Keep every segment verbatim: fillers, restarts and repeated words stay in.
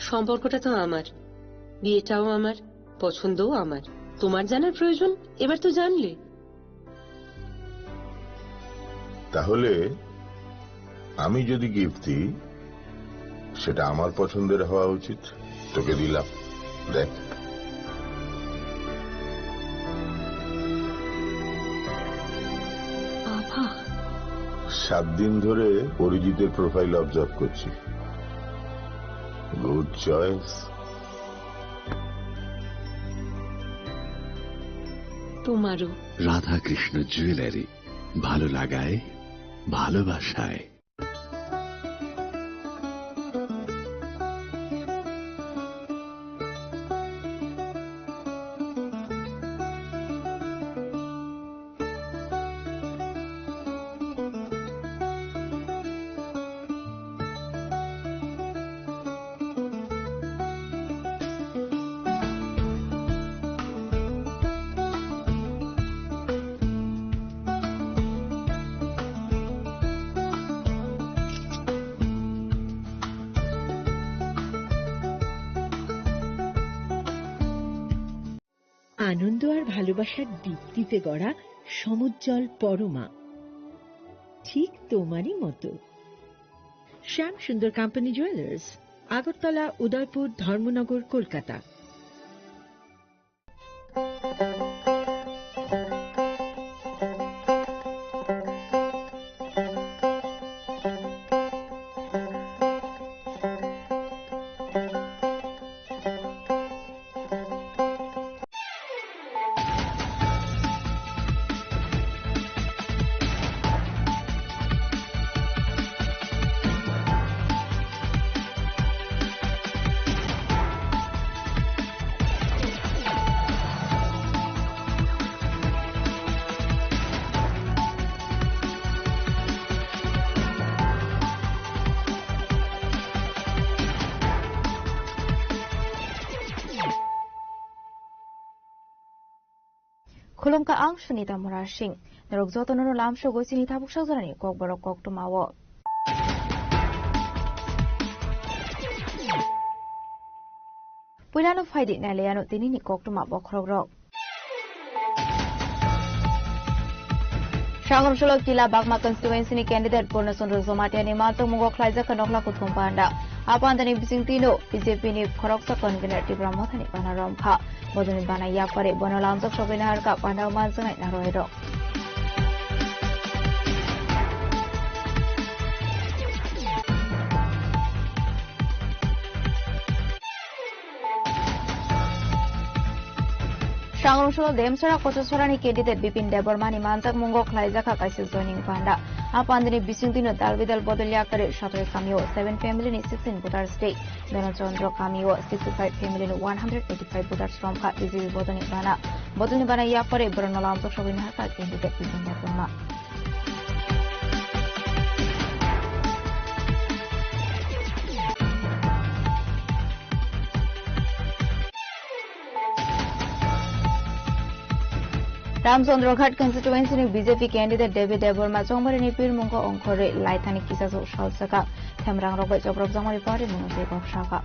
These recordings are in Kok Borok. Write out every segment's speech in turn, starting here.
সম্পর্কটা তো আমার, বিয়েটাও আমার, পছন্দও আমার। তোমার জানার প্রয়োজন? এবার তো জানলে। তাহলে আমি যদি গিফট দিই, সেটা আমার পছন্দের হওয়া উচিত। তোকে দিলাম, দেখ। বাবা। সাত দিন ধরে অরিজিতের প্রোফাইল অবজার্ভ করছি। Good choice. তোমারও। রাধাকৃষ্ণ জুয়েলারি, ভালো লাগায় ভালোবাসায়। আনন্দ আর ভালোবাসার দীপ্তিতে গড়া সমুজ্জ্বল পরমা, ঠিক তোমারই মতো। শ্যাম সুন্দর কোম্পানি জুয়েলার্স, আগরতলা, উদয়পুর, ধর্মনগর, Kolkata. Khulumkha, ang Sunita Murasing. Norok jotono no lamsogo chini tabuk sajorani kokborok koktwmao. Puilano phaidi nailaiano tinini koktwma bokhorokrok. Sangrum solo Kila Bagma constituency ni candidate Purna Chandra Jamatia ni manchak mungo khlaijak kha nokla kuthum panda. A panda ni bising tino B J P ni khoroksa convener Tipra Motha ni bana romkha. Bodolni bana yapari bono lamjak sogwi naharkha panda manjaknai narwai rok. Sangrumsolo Demsora Kochasora ni candidate Bipin Debbarma ni manjak mungo khlaijak kha kaisa joining panda. A pandani bising tino dal bidal bodol yakarwi Satoi kamio seven family ni sixteen voters tei Dhanachandra kamio sixty five family ni one hundred eighty five voters romkha B J P bodolni bana. Bodolni bana yakarwi borokno lamjak sogwi naharkha candidate Bipin Debbarma. Ramchandra Ghat constituency ni B J P candidate David Debbarma Chongmari ni pirmungo ongkhorwi laithani kisa jok salsaka themrang rok bai choprok jangmani party mungwi kok saka.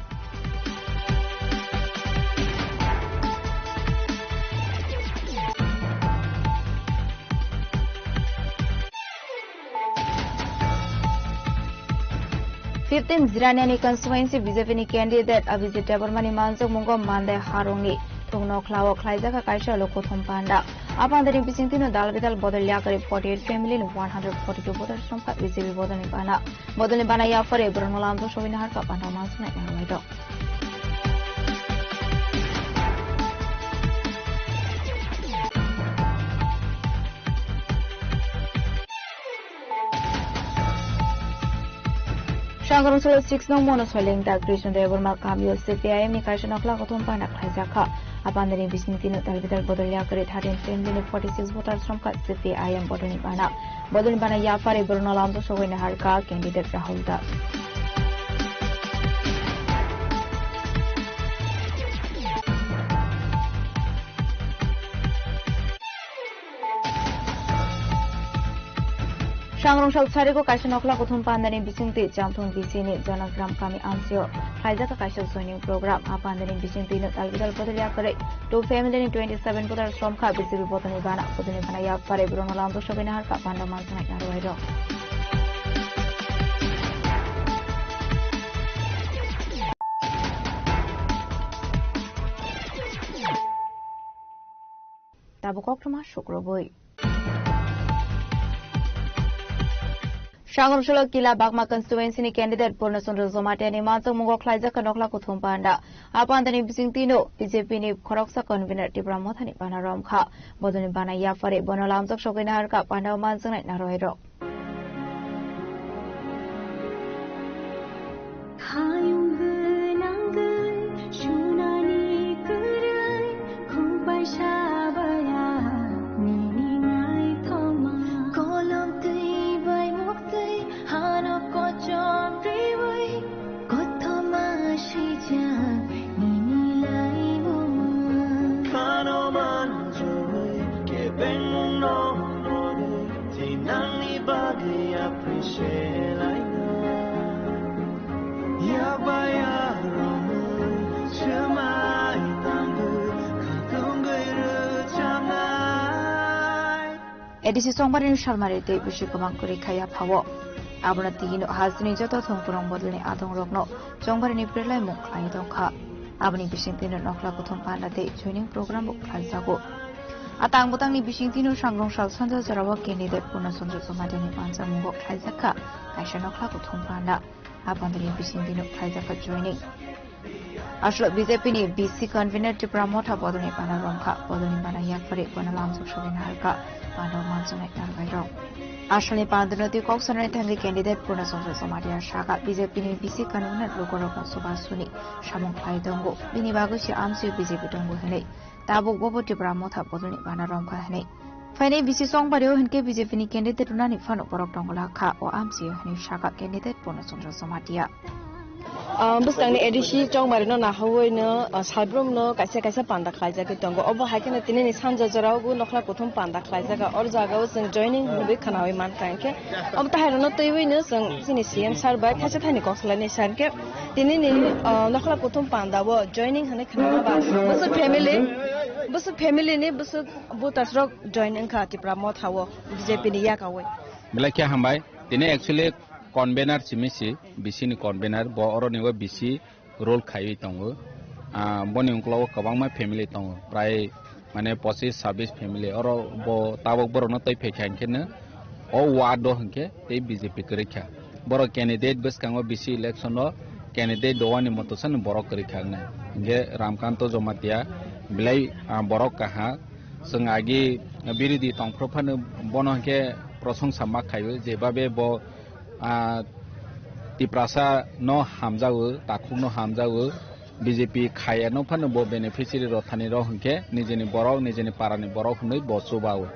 Fifteen Jiraniani constituency B J P ni candidate Abhijit Debbarma ni manjak mungo Mandai Harungni thung nokhlao khlaijak kha kaisa lokothum panda. A pandani bising tino dal bidal bodol yakarwi forty eight family ni one hundred forty two voters romkha B J P bodolni bana. Bodolni bana yakarwi borokno lamjak sogwi naharkha panda manjaknai narwai rok. Sangrumsolo six nong Mono Soileng da Krishna Debbarma kamio C P I M ni kaisa nokla kothom pana khlaijak kha. A pandani bising tino dal bidal bodol yakarwi thirteen family ni forty six voters romkha C P I M bodolni bana. Bodolni bana yakarwi borokno lamjak sogwi naharkha candidate Rahul Das. Sangrong sal sarigo kaisa nokhla kuthum pandani bisingtwi Chamthung B C ni Janagram kami amsio khlaijak kaisa joining program. A pandani bisingtwi no talbidal bodol yakarwi two family ni twenty seven voter somkha B J P bodolni bana, bodolni bana yapharwi borokno lamjak sogwi naharkha panda manjaknai narwai rok. Tabuk koktwma sukrubwi. Sangrongshalo Kila Bagma constituency ni candidate Purna Chandra Jamatia ni manjakmungo khlaijak kha nokhla kuthum panda. A pandani bisingtwi no B J P ni khoroksa convener Tipra Motha ni bana romkha. Bodolni bana yapharwi bono lamjak sogwi naharkha panda o manjaknai narwai rok. Hayung gwnang gwi sunani kwrwi, khumpai sabaya nini naithoma. Kolom twi bai muktwi hano kochom riwi, kothoma sijak nini laimung. Khano manjui kebengmung no rwi, tei nangni bagwi appreciate laina. Yakbaya romwi swmai tangwi khatungwi rwchapnai. A D C Chongbarini salmari tei bisi kwbang kwrwi khaiya phao. Abono twiwi no hasteni joto thongphwrwng bodolni adongrokno Chongbarini pherlaimung khlai tongkha. Aboni bisingtwi no nokhla kuthum panda tei joining program bo khlaijago. A tang bwtangni bisingtwi no sangrong sal sanja jorao candidate Purna Chandra Jamatia ni manjakmungo khlaijak kha kaisa nokhla kuthum panda. A pandani bisingtwi no khlaijak kha joining. Aswk B J P ni B C convener Tipra Motha bodolni bana romkha, bodolni bana yapharwi bono lamjak sogwi naharkha panda o manjaknai narwai rok. Asalni pandano twi kok sanani thangwi candidate Purna Chandra Jamatia saka B J P ni B C convener lukurokno chubachu ni samung khlai tongo, bini bagwi se amsio B J P tongo hinwi. Tabuk bobo Tipra Motha bodolni bana romkha hinwi. Phainai B C Chongbario hinkhe B J P ni candidate rwnani phano borok tongo lakha o amsio hinwi saka candidate Purna Chandra Jamatia. Ah, bwskangni A D C Chongbarino nahawi no, ah, salbrumno kaisa kaisa panda khlaijagwi tongo. Obo hai kheno tinini sanja jorao bo nokhla kuthum panda khlaijak. Or jagao chwng joining hinwi khwnawi mankha hinkhe. Obo tahairokno twiwi no chwng chini C M sir bai thaisa thaini kok salainai sir hinkhe tinini, ah, nokhla kuthum panda o joining hinwi khwnama ba bwswk family, bwswk family ni bwswk voters rok join wngkha Tipra Motha o B J P ni yakao. Belai khe hambai. Tini actually convener simi si, B C ni convener, bo oroni o B C role khaiwi tongo. Ah, boni uklogo kwbangma family tongo, prai mane pochis sabis family. Oro bo tabok borokno twi phaikha hinkhe no o ward o hinkhe tei B J P kwrwi kha. Borok candidate bwskango B C election o candidate dowani moto sano borok kwrwi kha wngnai. Hinkhe Ramkanto Jamatia belai, ah, borok kaha. Chwng agi birodhi tongphuru phano bono hinkhe prosongsa ma khaio, jebabe bo, ah, Tiprasa no hamjago, takhuk no hamjago, B J P khaya no phano bo beneficiary rok thani rok hinkhe nijeni borok, nijeni para ni borok hinwi bo chubao.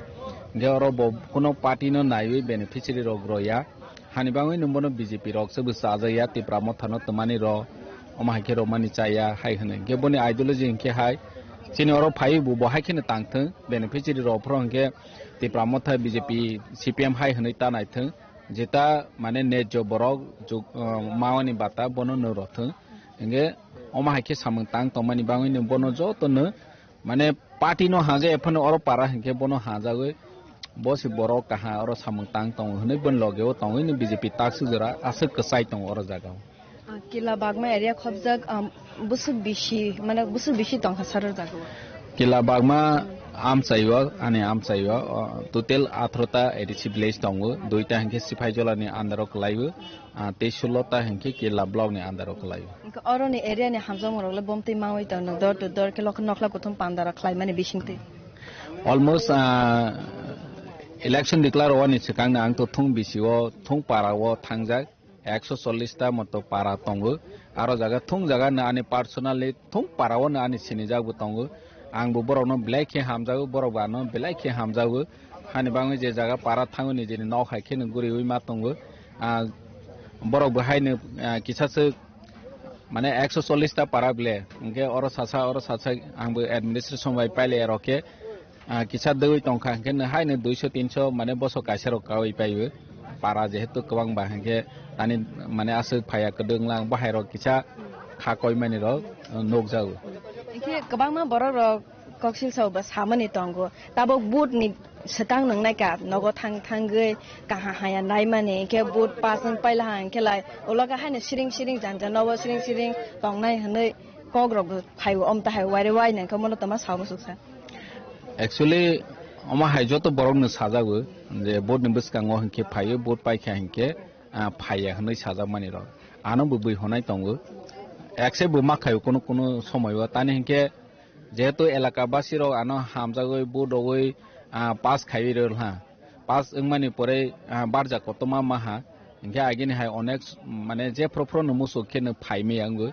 Hinkhe oro bo kuno party no naiwi beneficiary rok roya. Hani bagwi no bono B J P rok se bwsa ajakya, Tipra Motha no twmani rok, omo hai khe romani chaya hai hwnwi. Hinkhe boni ideology hinkhe hai chini oro phaiwi bo bo hai kheno tang thung, beneficiary rok phoro hinkhe Tipra Motha B J P C P M hai hwnwi ta nai thung, jeta mane nejjo borok juk, uh, mawani bata bono no rw thung. Hinkhe omo hai khe samung tang tongmani bagwi no bono joto no mane party no haja ephano oro para hinkhe bono hajagwi bo se borok kaha oro samung tang tongo hinwi boni logeo tongwi no B J P takswk jora aswk kwchai tongo oro jagao. Ah, Kila Bagma area khopjak, um, busuk bisi, mane busuk bisi tongkha sar o jagao. Kila Bagma amchaio, ani amchaio, uh, total atharo ta A D C village tongo, duita hinkhe Sipaijolani under o kwlaio, ah, tei sullo ta hinkhe Kila block ni under o kwlaio. Hinkhe oroni area ni hamjakmungrok le bomtwi mawi tongno door to door khe lokha nokhla kuthum panda rok khlaimani bisingtwi. Almost, ah, election declare wani swkangno ang to thung bisio thung para o thangjak ekso chollish ta moto para tongo. Aro jaga thung jaga no ani personally thung para o no ani sinijak bo tongo. Ang bo borok no belai khe hamjago, borok bo ano belai khe hamjago. Hani bagwi je jaga para thango nijini nok hai khe no guriwi ma tongo. Ah, borok bo hai no, ah, kisa se mane ekso chollish ta para ble, hinkhe oro sasa, oro sasa, ang bo administration bai pailai rok khe, ah, kisa dogwi tongkha, hinkhe no hai no duiso tinso mane bosok kaisa rok kawi paibo. Para jehetu kwbang ba hinkhe tani mane aswk phaiya kwdwng lang bahai rok kisa kha koimani rok nukjago. Hinkhe kwbangma borok rok koksil sao ba samani tongo. Tabok vote ni swkang nwngnai ka nogo thang thangwi kaha haya naimani hinkhe vote pass wng paila ha hinkhe lai ulo ka haino siring siring jang jang nobo siring siring tongnai hwnwi kok rok phaio, omta hai waire wai nang khe mono toma sao musuk sa. Actually, omo hai joto borok no sajago je vote ni bwskango hinkhe phaio, vote paikha hinkhe, ah, phaiya hwnwi sajakmani rok. Ano bo bui honai tongo. Accept bo ma khaio kunu kunu somoio. Tani hinkhe jehetu elaka basi rok ano hamjagwi vote rogwi, ah, pass khaiwi rwha. Pass wngmani pore, ah, barja kotorma maha. Hinkhe agini hai onek s-, mane jephru phru no muchuk khe no phai maya wngo.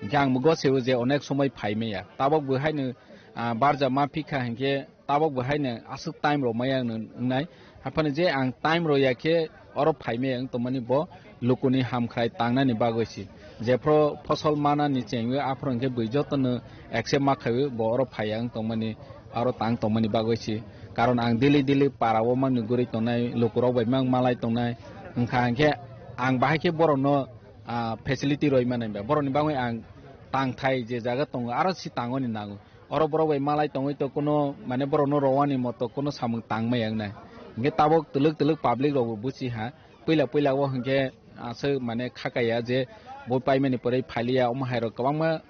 Hinkhe ang bo gosio je onek somoi phai maya. Tabok bo haino, ah, barja ma phikha hinkhe tabok bo haino aswk time rok maya wng-, wngnai. Haphano je ang time rok ya khe oro phai maya wng tongmani bo lukuni hamkhrai tangnani bagwi si. Jephru phosol manani chengwi aphuru hinkhe bui jotono accept ma khaiwi bo oro phaiya wng tongmani, aro tang tongmani bagwi si. Karon ang daily daily para o mangni guri tongnai, lukurok bai mang malai tongnai. Wngkha hinkhe ang bahai khe borokno, ah, facility roi mani ba. Borokni bagwi ang tangthai je jaga tongo, aro si tangoni nango. Oro borok bai malai tongwi to kuno, mane, borokno rowani moto kuno samung tang maya wngnai. Hinkhe tabok twlwk twlwk public rokbo buchi ha. Puila puila o hinkhe aswk, mane, khakaya je bo paimani pore phaliya, omo hai rok kwbangma,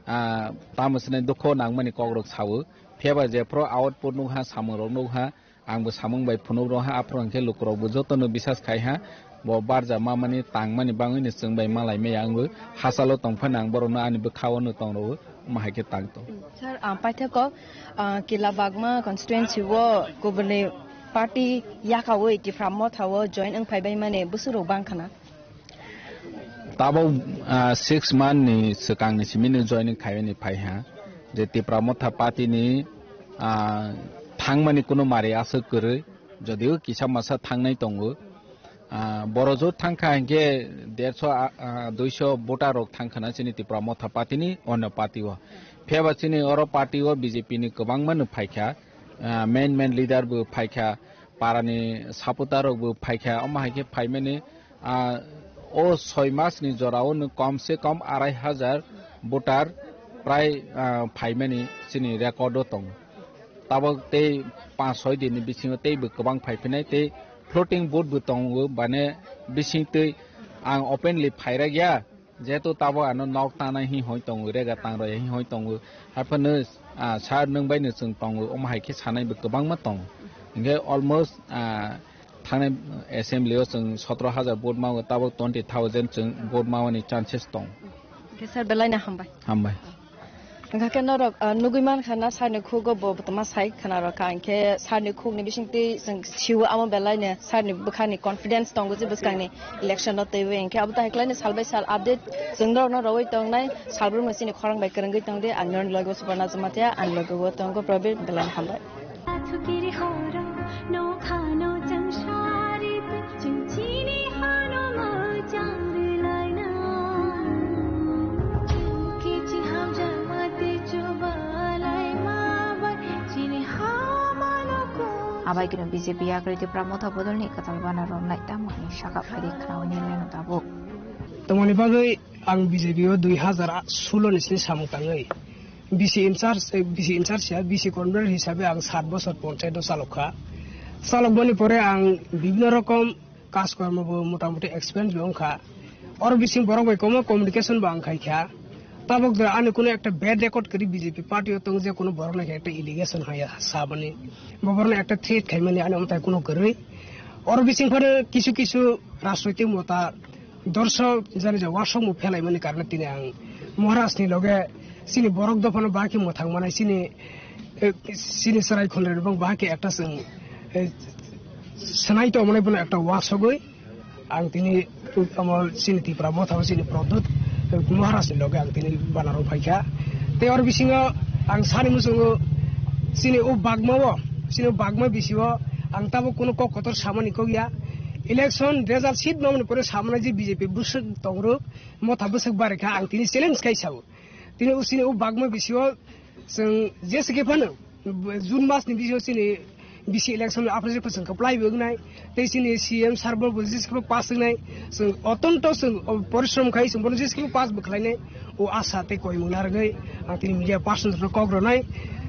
ah, tamo swnai dukho nangmani kok rok sao. Phiya ba jephru output nukha, samung rok nukha, Ang bo samung bai phunuk rw ha, aphuru hwnkhe lukurok bo jotono bisas khai ha. Bo barja mamani tangmani bangwi ni chwng bai malai maya wngwi hachalo tong phano ang borokno ani bwkha-o no tong rw, omo hai khe tang tong. Sir, ah, paithakgo, ah, Kila Bagma constituency o kubuni party yakaui Tipra Motha o join wng phai bai mani bwswk rok bang khana? Tabok, ah, six month ni swkang ni simi ni joining khaiyani phai ha, je Tipra Motha party ni, ah, thangmani kuno mari aswk kwrwi, jodio kisa masa thangnai tongo. Ah, boro jot thangkha hinkhe derso, ah, ah, duiso voter rok thangkha na chini Tipra Motha party ni onno party o. Phiya ba chini oro party o B J P ni kwbangma no phaikha, ah, main main leader bo phaikha, parani supporter rok bo phaikha, omo hai khe phaimani, ah, o soi mas ni jora o no kom se kom arai hajar voter prai, ah, phaimani chini record o tongo. Tabok tei panch soi din ni bisingo tei bo kwbang phai phinai tei floating vote bo tongo, bane bising twi ang openly phai rwk ya. Jehetu tabok ano nok tanai hi hoi tongo, rega tang roi hi hoi tongo, haphano, ah, sir nwng bai no chwng tongo, omo hai khe sanai bo kwbangma tongo. Hinkhe almost, ah, thangnai assembly o chwng sotro hajar vote ma o, tabok twenty thousand chwng vote ma o ni chances tong. Hinkhe sir belai no hambai. Hambai. Hingkha khe norok, ah, nugui mankha na sir ni khugo bo bwtwma sai khna rokha, hinkhe sir ni khuk ni bising twi chwng sio amo belai no sir ni bwkha ni confidence tongo je bwskang ni election no twiwi, hinkhe abo tahai kwlai no sal bai sal update chwng norok no rwui tongnai, salbrum no chini khorang bai kwrwngwi tongdi, ang norok ni logi o Suparna Jamatia, ang logi o tongo Probir, belai no hambai. Abai kino B J P yakarwi Tipra Motha bodolni kwtal bana romnai tamo hai saka phaidi khnaui nini no tabuk. Tamoni bagwi ang B J P o dui hazar solo ni sini samung tangwi. B C in charge, eh, B C in charge ya, B C convener hisabe ang sat bosor ponchayat o chalokha. Chalokmani pore ang bibhinno rokom kaj kormo bo motamuti experience bo wngkha. Oro bising borok bai komo communication bo ang khaikha. Tabok jora ani kuno ekta bad record kwrwi B J P party o tong je kuno borok nai ekta allegation haya sabani. Bo borok ekta threat khaimani ani omtai kuno kwrwi. Oro bising phano kisu kisu rajnoitik mota dorso jani je wasok mu phelaimani karne tini ang Maharaj ni loge chini borok dophano bahai khe mwthang manai chini, eh, chini chwrai khunrwi bang bahai khe ekta chwng, eh, swnai tongmani bono ekta wasogwi ang tini omo chini Tipra Motha o chini Pradyut, eh, Maharaj ni loge ang tini banaro phaikha. Tei oro bisingo ang sani muchungo chini o bagma o, chini o bagma bisio ang tabuk kunu kok kotor samani kok ya. Election result seat mamani pore samani je B J P bwswk tongrwk, Motha bwswk barikha, ang tini challenge khai sao. Tini o chini o bagma bisio chwng jese khe phano June mas ni bisio chini Bisi election ni aphuru jepho chwng kwplai bo wngnai, tei chini C M sir bo bo jeskhe pass wngnai, chwng otonto chwng porishrom khai chwng bono jeskhe pass bo khlainai, o asa tei koimung narwgwi ang tini media person rokno kok rwnai,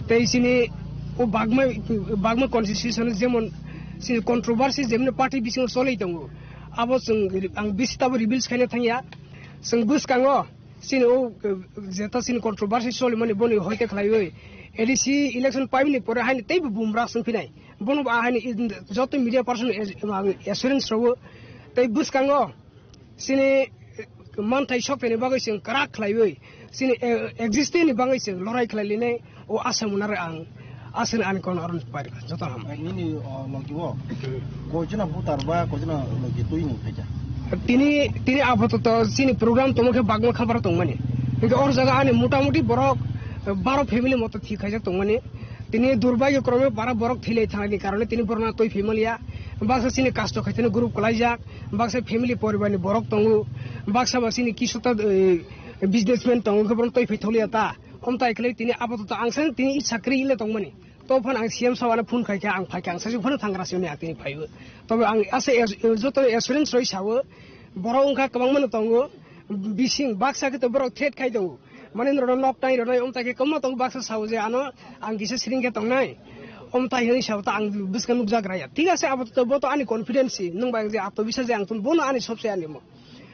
tei chini o bagma bagma constitution jemon chini controversy jemon party bisingo cholwi tongo, abo chwng ang bisi tabo reveals khaina thangya, chwng bwskango. Chini o, eh, jeta chini controversy solimani boni hoite khlaiwi A D C election paimani pore haini teibo bumra swngphinai. Bono bo ahani in-, joto media person as-, ang assurance rwo. Tei bwskango chini, eh, manthai sokphaini bagwi chwng kwrak khlaiwi chini, eh, existence ni bagwi chwng lorai khlailinai. O asa mwnare ang aswk ani kono aron pai joto ham. Nini, o, logi o koijona voter ba koijona logi twi ni phaikha? Tini, tini apato to chini program tongma khe bagma khabaro tongmani. Hingke or jaga ani motamuti borok baro family moto thik khaijak tongmani. Tini durbaigyo krome bara borok thilai thangani karone tini borna twi phimaliya. Baksa chini kasto khaitani group kwlaijak. Baksa family poribarni borok tongo. Baksa ba chini kisota, eh, businessman tongo khe borok twi phai tholiya ta. Omtai khlai tini apato to ang sani tini ichha kwrwi le tongmani. To phano ang C M sir ano phone khaikha, ang phaikha, ang sasi phano thangra siyoni ang tini phaibo. Tobe ang asa as-, joto assurance roi sawo, borok wngkha kwbangma no tongo, bising baksa khe to borok threat khai tongo. Mane norok nok tai rwnai omtai khe kwbangma tongo baksa sawo je ano ang kisa siring khe tongnai. Omtai hinwi sawo ta ang bwskang nukjak raya. Thik ase abo to bo to ani confidence si, nwng bai ang je ato bisa je ang tun bono ani sobse ani mo.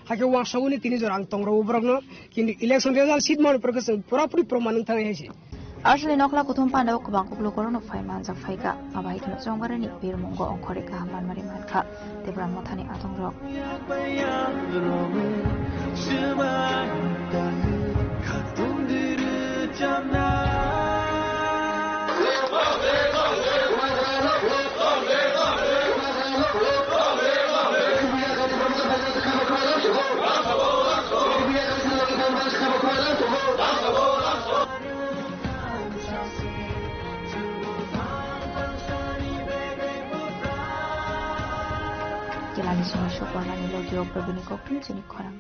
Hakhe wansugwi tini jora ang tongrw borokno, kintu election result seat mani porkhe chwng pura puri proman wng thangwi hai se. Aswkni nokla kuthum pandao kwbang kuklukorokno phai manjak phaikha, abo hai kheno chongbarani birmungo ongkhorwi kaham manmari mankha Tipra Mothani adongrok. Kelani simi sukormani logio probini kokthum chini khorang.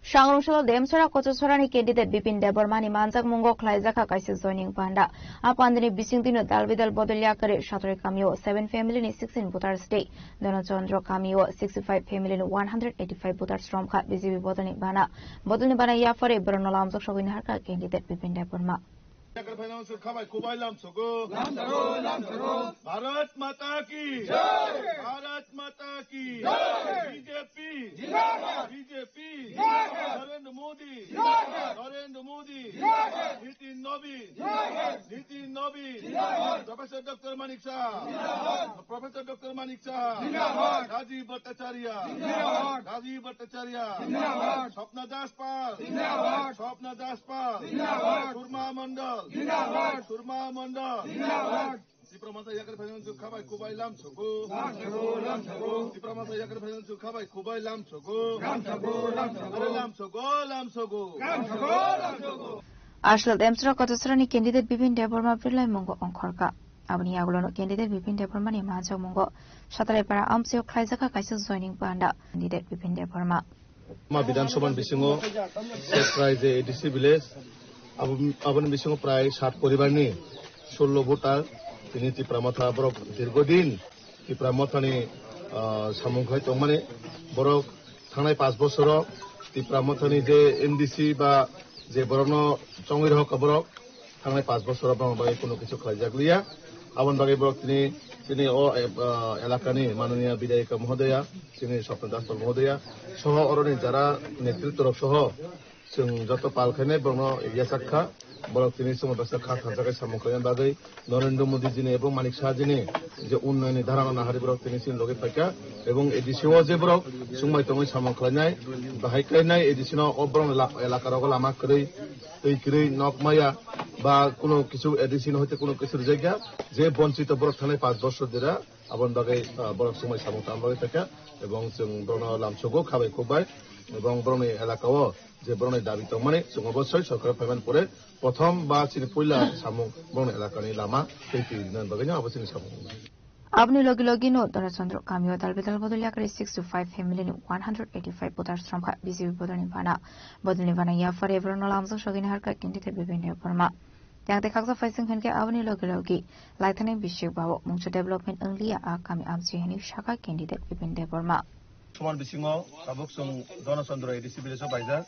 Sangrungsalo Demsora Kochasora ni candidate Bipin Debbarma ni manjak mungo khlaijak kha kaisa joining panda. A pandani bising dino dal bidal bodol yakari Satrai kamio seven family ni sixteen voters tei Dhanachandra kamio sixty five family ni one hundred eighty five voters romkha B J P bodol ni bana. Bodol ni bana yapharwi borokno lamjak sogwi naharkha candidate Bipin Debbarma. Yakar phainang suk khabai kubai lam sogo. Lam sogo, lam sogo. Bharat Mata ki jai. Bharat Mata ki jai. B J P. Jindabad. B J P. Jindabad. Narendra Modi. Jindabad. Narendra Modi. Jindabad. Nitin Nabin. Jindabad. Nitin Nabin. Jindabad. Professor Doctor Manik Saha. Jindabad. Professor Doctor Manik Saha. Jindabad. Rajiv Bhattacharya. Jindabad. Rajiv Bhattacharya. Jindabad. Swapna Das Pal. Jindabad. Swapna Das Pal. Jindabad. Surma Mandal. Jindabad. Surma Mandal. Jindabad. Tipra Motha yakar phainang suk khabai kubai lam sogo. Lam sogo, lam sogo. Tipra Motha yakar phainang suk khabai kubai lam sogo. Lam sogo, lam sogo. Are lam sogo, lam sogo. Lam sogo, lam sogo. Aswk Demsora Kochasora ni candidate Bipin Debbarma birlai mungo ongkhorkha. Aboni yagulono candidate Bipin Debbarma ni manjak mungo Satrai para amchaio khlaijak kha kaisa joining panda candidate Bipin Debbarma. Ma Bidhan Sabha ni bisingo Satrai je A D C village, abo, aboni bisingo prai sat poribar ni sullo voter tini Tipra Motha borok dirgo din Tipra Mothani, ah, samung khai tongmani borok thangnai panch bosoro Tipra Mothani je M D C ba je borokno chongwi rohorkha borok thangnai panch bosoro borokno bagwi kuno kisu khlaijak liya. Aboni bagwi borok tini, tini o, eh, ah, elakani mananiya bidayika mohodoya, tini Swapna Das Pal mohodoya, soho oroni jara netritwa rok soho, Chwng joto pal khainai borokno yachak kha. Borok tini chwngno bwsa kha thansa khe samung khlaina bagwi Narendra Modi jini ebong Manik Saha jini je unnayonni dharano nahari borok tini chini logi phaikha. Ebong A D C o je borok chwngbai tongwi samung khlainai, bahai khlainai A D C no o borok la-, elaka rogo lama kwrwi, twi kwrwi, nok maya ba kuno kisu A D C no hoite kuno kisu rijak ya, je bonchito borok thanai panch bosor jera, aboni bagwi, ah, borok chwngbai samung tangna bagwi phaikha. Ebong chwng borokno lamsogo khabai khukbai, ebong borokni elaka o je borokni dabi tongmani chwng obossoi sorkar phaimani pore prothom ba chini puila samung borokni elakani lama tei twi rinani bagwino abo chini samung. Aboni logi logi no Dharachandra kamio dal bidal bodol yakari six to five family ni one hundred eighty five voters romkha B J P bodolni bana. Bodolni bana yaphar borokno lamjak sogwini harkha candidate Bipin Debbarma. Yang tei khaksa phaising hinkhe aboni logi logi laithani bisik bao mungsa development wngliya a kami amchi hwnwi sakha candidate Bipin Debbarma. Soman bisingo tabuk chwng Dhanachandra A D C village o paijak.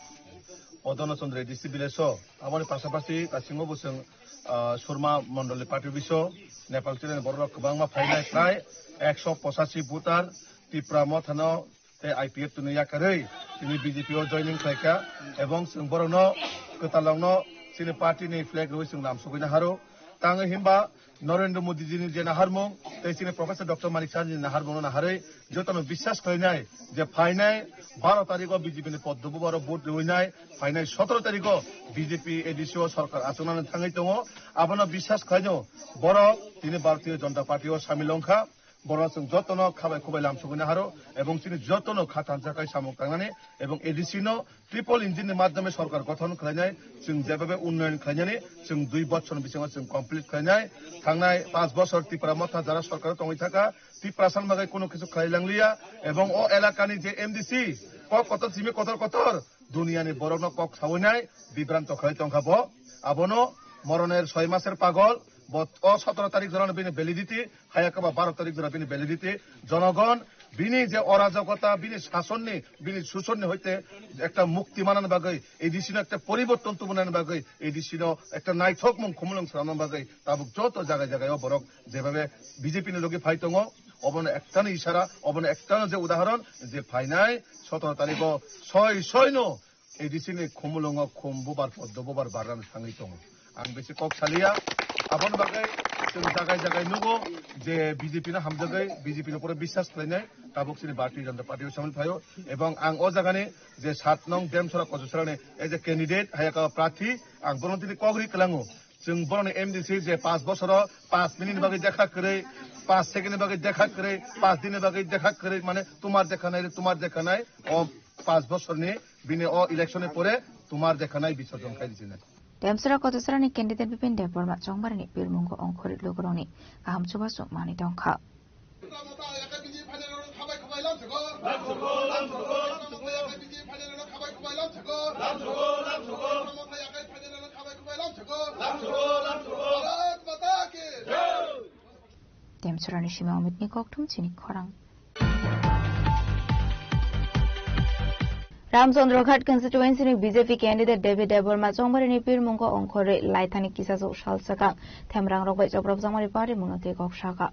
O Dhanachandra A D C village o aboni pasapasi bisingo bo chwng, ah, Surma Mondoli party office o Nepal chini borok rok kwbangma phainai, prai ekso pochashi voter Tipra Mothano tei I P F T no yakarwi chini B J P o joining khlaikha, ebong chwng borokno kwtalrokno chini party ni flag rwi chwng lamsogwi naharo. Tangwi himba Narendra Modi ji ni je naharmung tei chini Professor Doctor Manik Saha ni naharmung no naharwi jotono biswas khlainai je phainai baro tarikh o B J P ni poddo bubar o vote rwinai, phainai sotoro tarikh o B J P A D C o sorkar achuknani thangwi tongo. Abono biswas khlaino borok tini Bharatiya Janata Party o samil wngkha. Borok chwng jotono khabai khubai lamsogwi naharo ebong chini jotono kha thansa khai samung tangnani ebong A D C no triple engine ni madhyame sorkar gothon khlainai, chwng jebebe unnoyon khlainani chwng dui bochor ni bisingo chwng complete khlainai. Thangnai panch bochor Tipra Motha jara sorkar o tongwi thaka, Tiprasa ni bagwi kunu kisu khlai langliya ebong o elakani je M D C kok kotor simi kotor kotor duniyani borokno kok sawinai bibranto khlai tongkha bo. Abono moroner soi maser pagol, bo o sotoro tarik jorano bini validity, haya kaba baro tarik jora bini validity. Jonogon bini je orajokota, bini sasonni, bini susonni hoite ekta mukti manani bagwi, A D C no ekta poriborton tubunani bagwi, A D C no ekta naithokmung khumulwng swnamna bagwi tabuk joto jaga jaga o borok jebabe B J P ni logi phai tongo, obono ektano isara, obono ektano je udahoron je phainai sotoro tarikh o soi soi no A D C ni khumulwngo khum bubar poddo bubar barrano thangwi tongo. Ang bisi kok saliya. Aboni bagwi chwng jagai jagai nugo je B J P no hamjagwi, B J P no pura biswas khlainai tabuk chini Bharatiya Janata Party o samil phaio. Ebong ang o jagani je sat nong Demsora Kochusarani as a candidate, hayaka prarthi, ang bono tini kok ri kwlango. Chwng borokni M D C je panch bosoro panch minute ni bagwi dekha kwrwi, panch second ni bagwi dekha kwrwi, panch din ni bagwi dekha kwrwi, mane tumar dekha nai, tumar dekha nai, o panch bosorni bini o election ni pore tumar dekha nai bisorjon khai di sinai. Demsora Kochusarani candidate Bipin Debbarma chongbarini pirmungo ongkhorwi lugurokni kaham chubachu manwi tongkha. Demsorani simi Omitni kokthum chini khorang. Ramchandra Ghat constituency ni B J P candidate David Debbarma chongbarini pirmungo ongkhorwi laithani kisachuk sal swkang themrangrok bai choprop jangmani parimungno twi kok sakha.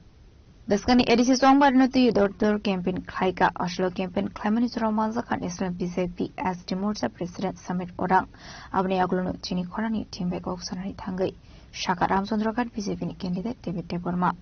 Bwskangni A D C chongbarino twi door to door campaign khlaikha. Aswk campaign khlaimani jorao manjakha National B J P S T Morcha President Samir Orang. Aboni yagulono chini khorangni team bai kok sanani thangwi sakha Ramchandra Ghat B J P ni candidate David Debbarma.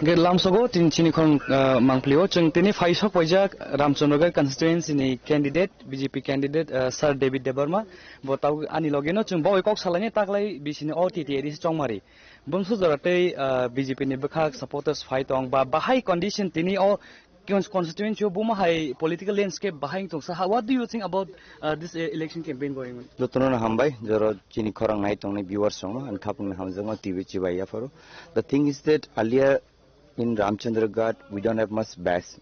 Ge lamsogo tin chini khorang, ah, mangplio chwng tini phaisok paijak Ramchandra Ghat constituency ni candidate, B J P candidate, ah, Sir David Debbarma. Bo tabuk ani logeno chwng bo kok salaini taklai bisini o T T A D C chongmari. Bumsu jora tei, ah, B J P ni bwkhak supporters phai tong ba bahai condition tini o cons-, constituency o buma hai political landscape bahai wng tong sa ha. What do you think about, uh, this e-, election campaign going on? Jotono hambai, jora chini khorang nai tongnai viewers rokno, ani khapangni hamjakma T V chibai yapharo. The thing is that earlier in Ramchandra Ghat, we don't have much base.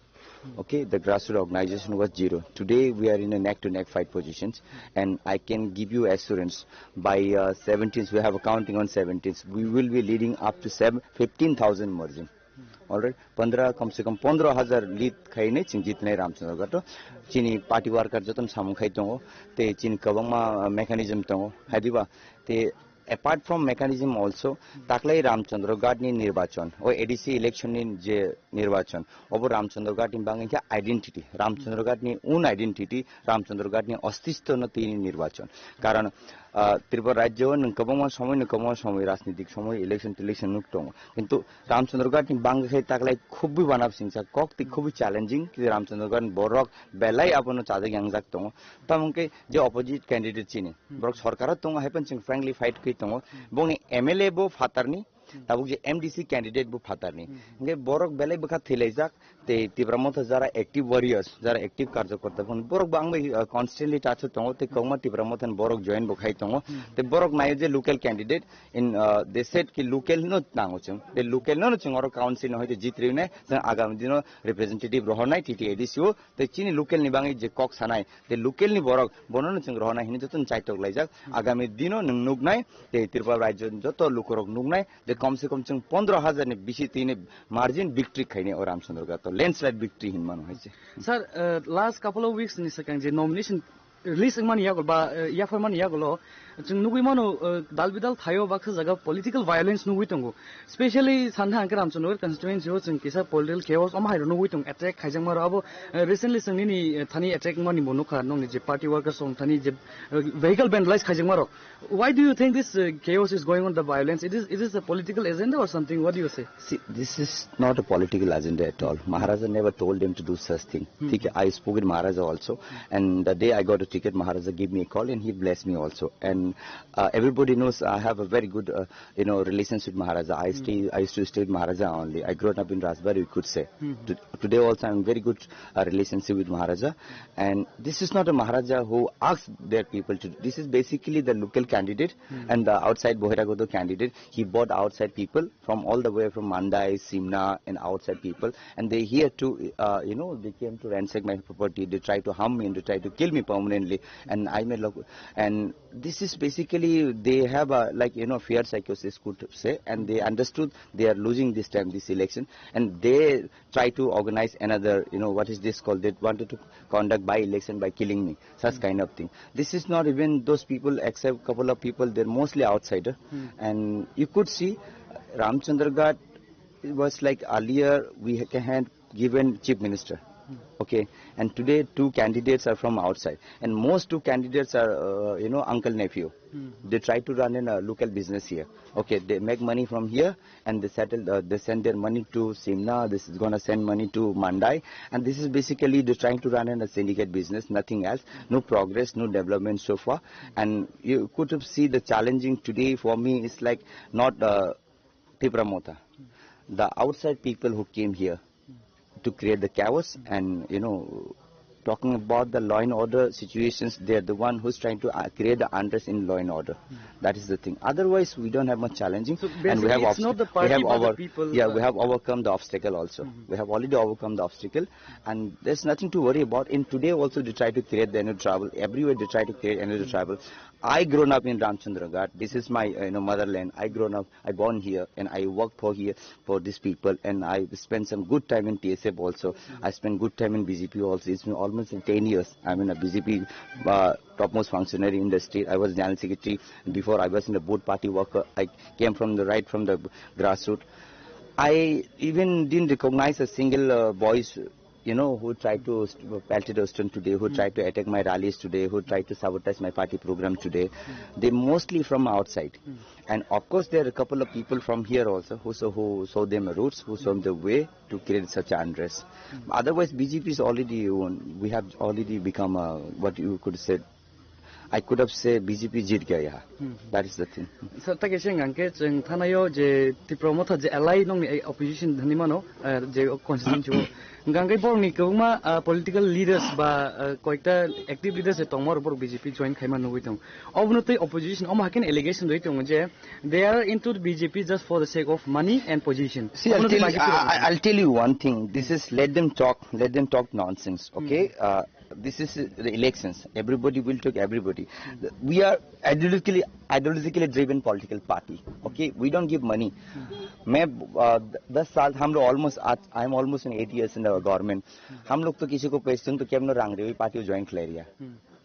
Okay, the grassroots organization was zero. Today, we are in a neck-to-neck fight positions, and I can give you assurance, by, uh, seventeenth, we have a counting on seventeenth, we will be leading up to seven, fifteen thousand margin. Alright, pondro, kam se kam pondro hajar lead khainai chwng jitnai Ramchandra Ghat o. Chini party worker jotono samung khai tongo, tei chini kwbangma, uh, mechanism tongo, haidiba, tei apart from mechanism also, taklai Ramchandra Ghat ni nirbachon, o A D C election ni je nirbachon, obo Ramchandra Ghat ni bangwi khe identity, Ramchandra Ghat ni own identity, Ramchandra Ghat ni ostitto no tini nirbachon. Karon, ah, Tripura rajyo nwng kwbangma somoi, nwng kwbangma somoi rajnitik somoi election telection nuk tongo. Kintu Ramchandra Ghat ni bangwi khe taklai khubui banab singsa kok tei khubui challenging, khe Ramchandra Ghat ni borok belai abono chajak yangjak tongo. Tamo hwnkhe je opposite candidate chini, borok sorkaro tongo, hai phano chwng frankly fight khe tongo. Bongni M L A bo phatarni, Tabuk je M D C candidate bo phatarni. Hingke borok belai bwkha thilaijak, tei Tipra Motha jara active warriors, jara active karjokorta phano borok bo ang bai, uh, constantly touch o tongo, tei kwbangma Tipra Motha ni borok join bo khai tongo. Tei borok naio je local candidate in, uh, they said ki local no nango chwng. Tei local no chwng oro council no hoite jitrwi nai, chwng agami dino representative rohornai T T A D C o, tei chini local ni bangwi je kok sanai, tei local ni borok bono no chwng rohornai hinwi joto no chaitok laijak. Agami dino nwng nuknai, tei Tripura rajyo ni joto lukurok nuknai, tei kom se kom chwng pondro hajar ni bisi tini margin victory khainai o Ramchandra Ghat o, landslide victory hinmano hai se. Sir, uh, last couple of weeks ni swkang je nomination release wngmani yago ba, uh, yapharmani yagulo chwng nugwi mano, uh, dal bidal thaio baksa jaga political violence nugwi tongo. Specially sanha hwnkhe Ramchandra constituency o chwng kisa political chaos omo hairo nugwi tongo, attack khaijakma rok abo, uh, recently chwng nini, uh, thani attack wngmani bo nukha, nokni je party workers rok thani je, uh, vehicle vandalize khaijakma rok. Why do you think this, uh, chaos is going on, the violence? It is, it is a political agenda or something? What do you say? See, this is not a political agenda at all. Maharaja never told them to do such thing. Hmm. ठीक है, I spoke with Maharaja also, and the day I got a ticket, Maharaja gave me a call and he blessed me also. And, uh, everybody knows I have a very good, uh, you know, relations with Maharaja. I stay, I used to stay with Maharaja only. I grew up in Rajbari, we could say. Hmm. To-, today also, I'm very good, uh, relationship with Maharaja. And this is not a Maharaja who asked their people to. This is basically the local candidate and the outside Bohiragodo candidate. He bought outside people from all the way from Mandai, Simna, and outside people, and they here to, uh, you know, they came to ransack my property. They try to harm me and they try to kill me permanently. And I made look, and this is basically they have a, like, you know, fear psychosis, could say, and they understood they are losing this time this election, and they try to organize another, you know, what is this called? They wanted to conduct by election by killing me, such kind of thing. This is not even those people, except couple of people, they're mostly outsider. And you could see Ramchandra Ghat, it was like earlier we ha-, had given chief minister. Okay, and today two candidates are from outside, and most two candidates are, uh, you know, uncle nephew. They try to run in a local business here. Okay, they make money from here and they settle, uh, they send their money to Simna. This is gonna send money to Mandai, and this is basically they're trying to run in a syndicate business, nothing else. No progress, no development so far. And you could have see the challenging today for me is like not, uh, Tipra Motha, the outside people who came here to create the chaos and, you know, talking about the law and order situations, they are the one who's trying to, uh, create the unrest in law and order. That is the thing. Otherwise, we don't have much challenging. So and we have basically, it's obst-, not the we have party, but the over-, people, yeah, uh, we have overcome the obstacle also. We have already overcome the obstacle, and there's nothing to worry about. In today also, they try to create the another trouble. Everywhere they try to create another trouble. I grown up in Ramchandra Ghat. This is my, uh, you know, motherland. I grown up, I born here, and I work for here, for these people, and I spend some good time in T S F also. I spend good time in B J P also. It's been almost ten years. I'm in a B J P, uh, topmost functionary in the state. I was general secretary. Before, I was in the both party worker. I came from the, right from the grassroots. I even didn't recognize a single, uh, voice, you know, who tried to st-, pelted a stone today, who tried to attack my rallies today, who tried to sabotage my party program today. They mostly from outside. And of course, there are a couple of people from here also who saw, who saw them routes, who saw the way to create such unrest. Otherwise, B J P is already won. We have already become a, what you could say, I could have said B J P jeet gaya. That is the thing. Sir, ta kaisa hwnkha khe chwng thanaio je Tipra Motha je alai nongni, eh, opposition hinwi mano, eh, je constituency o. Hwnkha khe borokni kwbangma, ah, political leaders ba, ah, koikta active leaders je tongma rok borok B J P join khaima nugwi tongo. Obono tei opposition omo haikhe allegation rwi tongo je they are into the B J P just for the sake of money and position. See, I'll tell you, I, I, I'll tell you one thing. This is, let them talk, let them talk nonsense, okay? Uh, this is, uh, the elections. Everybody will talk everybody. The, we are ideologically, ideologically driven political party, okay? We don't give money. मैं, uh, the-, दस साल हम लोग almost, आज, I am almost in eight years in the government. हम लोग तो किसी को पैसे तो क्या रांग रे पार्टी ज्वाइन कर लिया।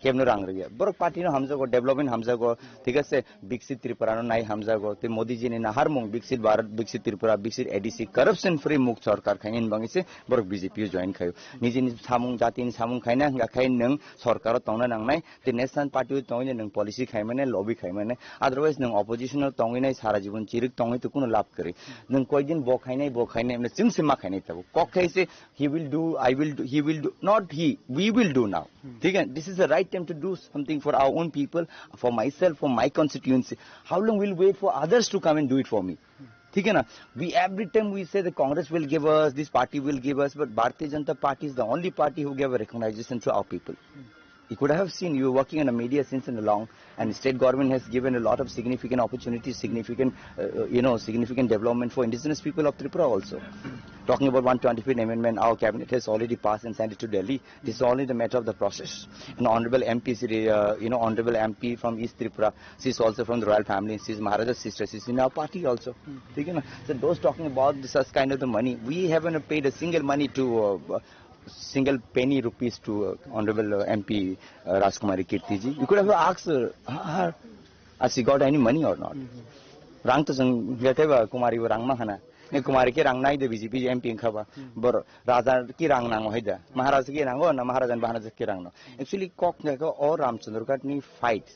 Kebno rang rwya. Borok party no hamjago, development hamjago, thik ase, Biksit Tripura no nai hamjago, tei Modi ji ni naharmung Biksit Bharat, Biksit Tripura, Biksit A D C, corruption free mukt sorkar khainani bagwi se borok B J P o join khaio. Nijini samung, jatini samung khaina hwnkha khai nwng sorkar o tongna nangnai, tei National Party o tongwi nwng policy khaimani, lobby khaimani, otherwise nwng opposition o tongwi nai sara jibon chirik tongwi to kuno lab kwrwi. Nwng koidin bo khainai, bo khainai, hwnwi chwngse ma khainai tabuk. Kok khai se, he will do, I will do, he will do, not he, we will do now. ठीक है, this is the right time to do something for our own people, for myself, for my constituency. How long we'll wait for others to come and do it for me? ठीक है ना? We, every time we say the Congress will give us, this party will give us, but Bharatiya Janata Party is the only party who gave a recognition to our people. You could have seen, you were working in the media since in the long, and state government has given a lot of significant opportunities, significant, uh, uh, you know, significant development for indigenous people of Tripura also. Talking about one twenty-fifth amendment, our cabinet has already passed and sent it to Delhi. This is only the matter of the process. And honorable M P, uh, you know, honorable M P from East Tripura, she's also from the royal family. She's Maharaja's sister. She's in our party also. ठीक है ना? So those talking about such kind of the money, we haven't paid a single money to, uh, single penny rupees to, uh, honorable, uh, M P, uh, Rajkumari Kirti ji. You could have asked, uh, her, has she got any money or not? Rang to jeng ya teba Kumari bo rang ma hana. Ne Kumari ke rang nai de B J P M P khaba. Bor raja ki rang nang hai da. Maharaja ki rang o na Maharaja bahana ki rang no. Actually kok ne ko o Ramchandra Ghat ni fight.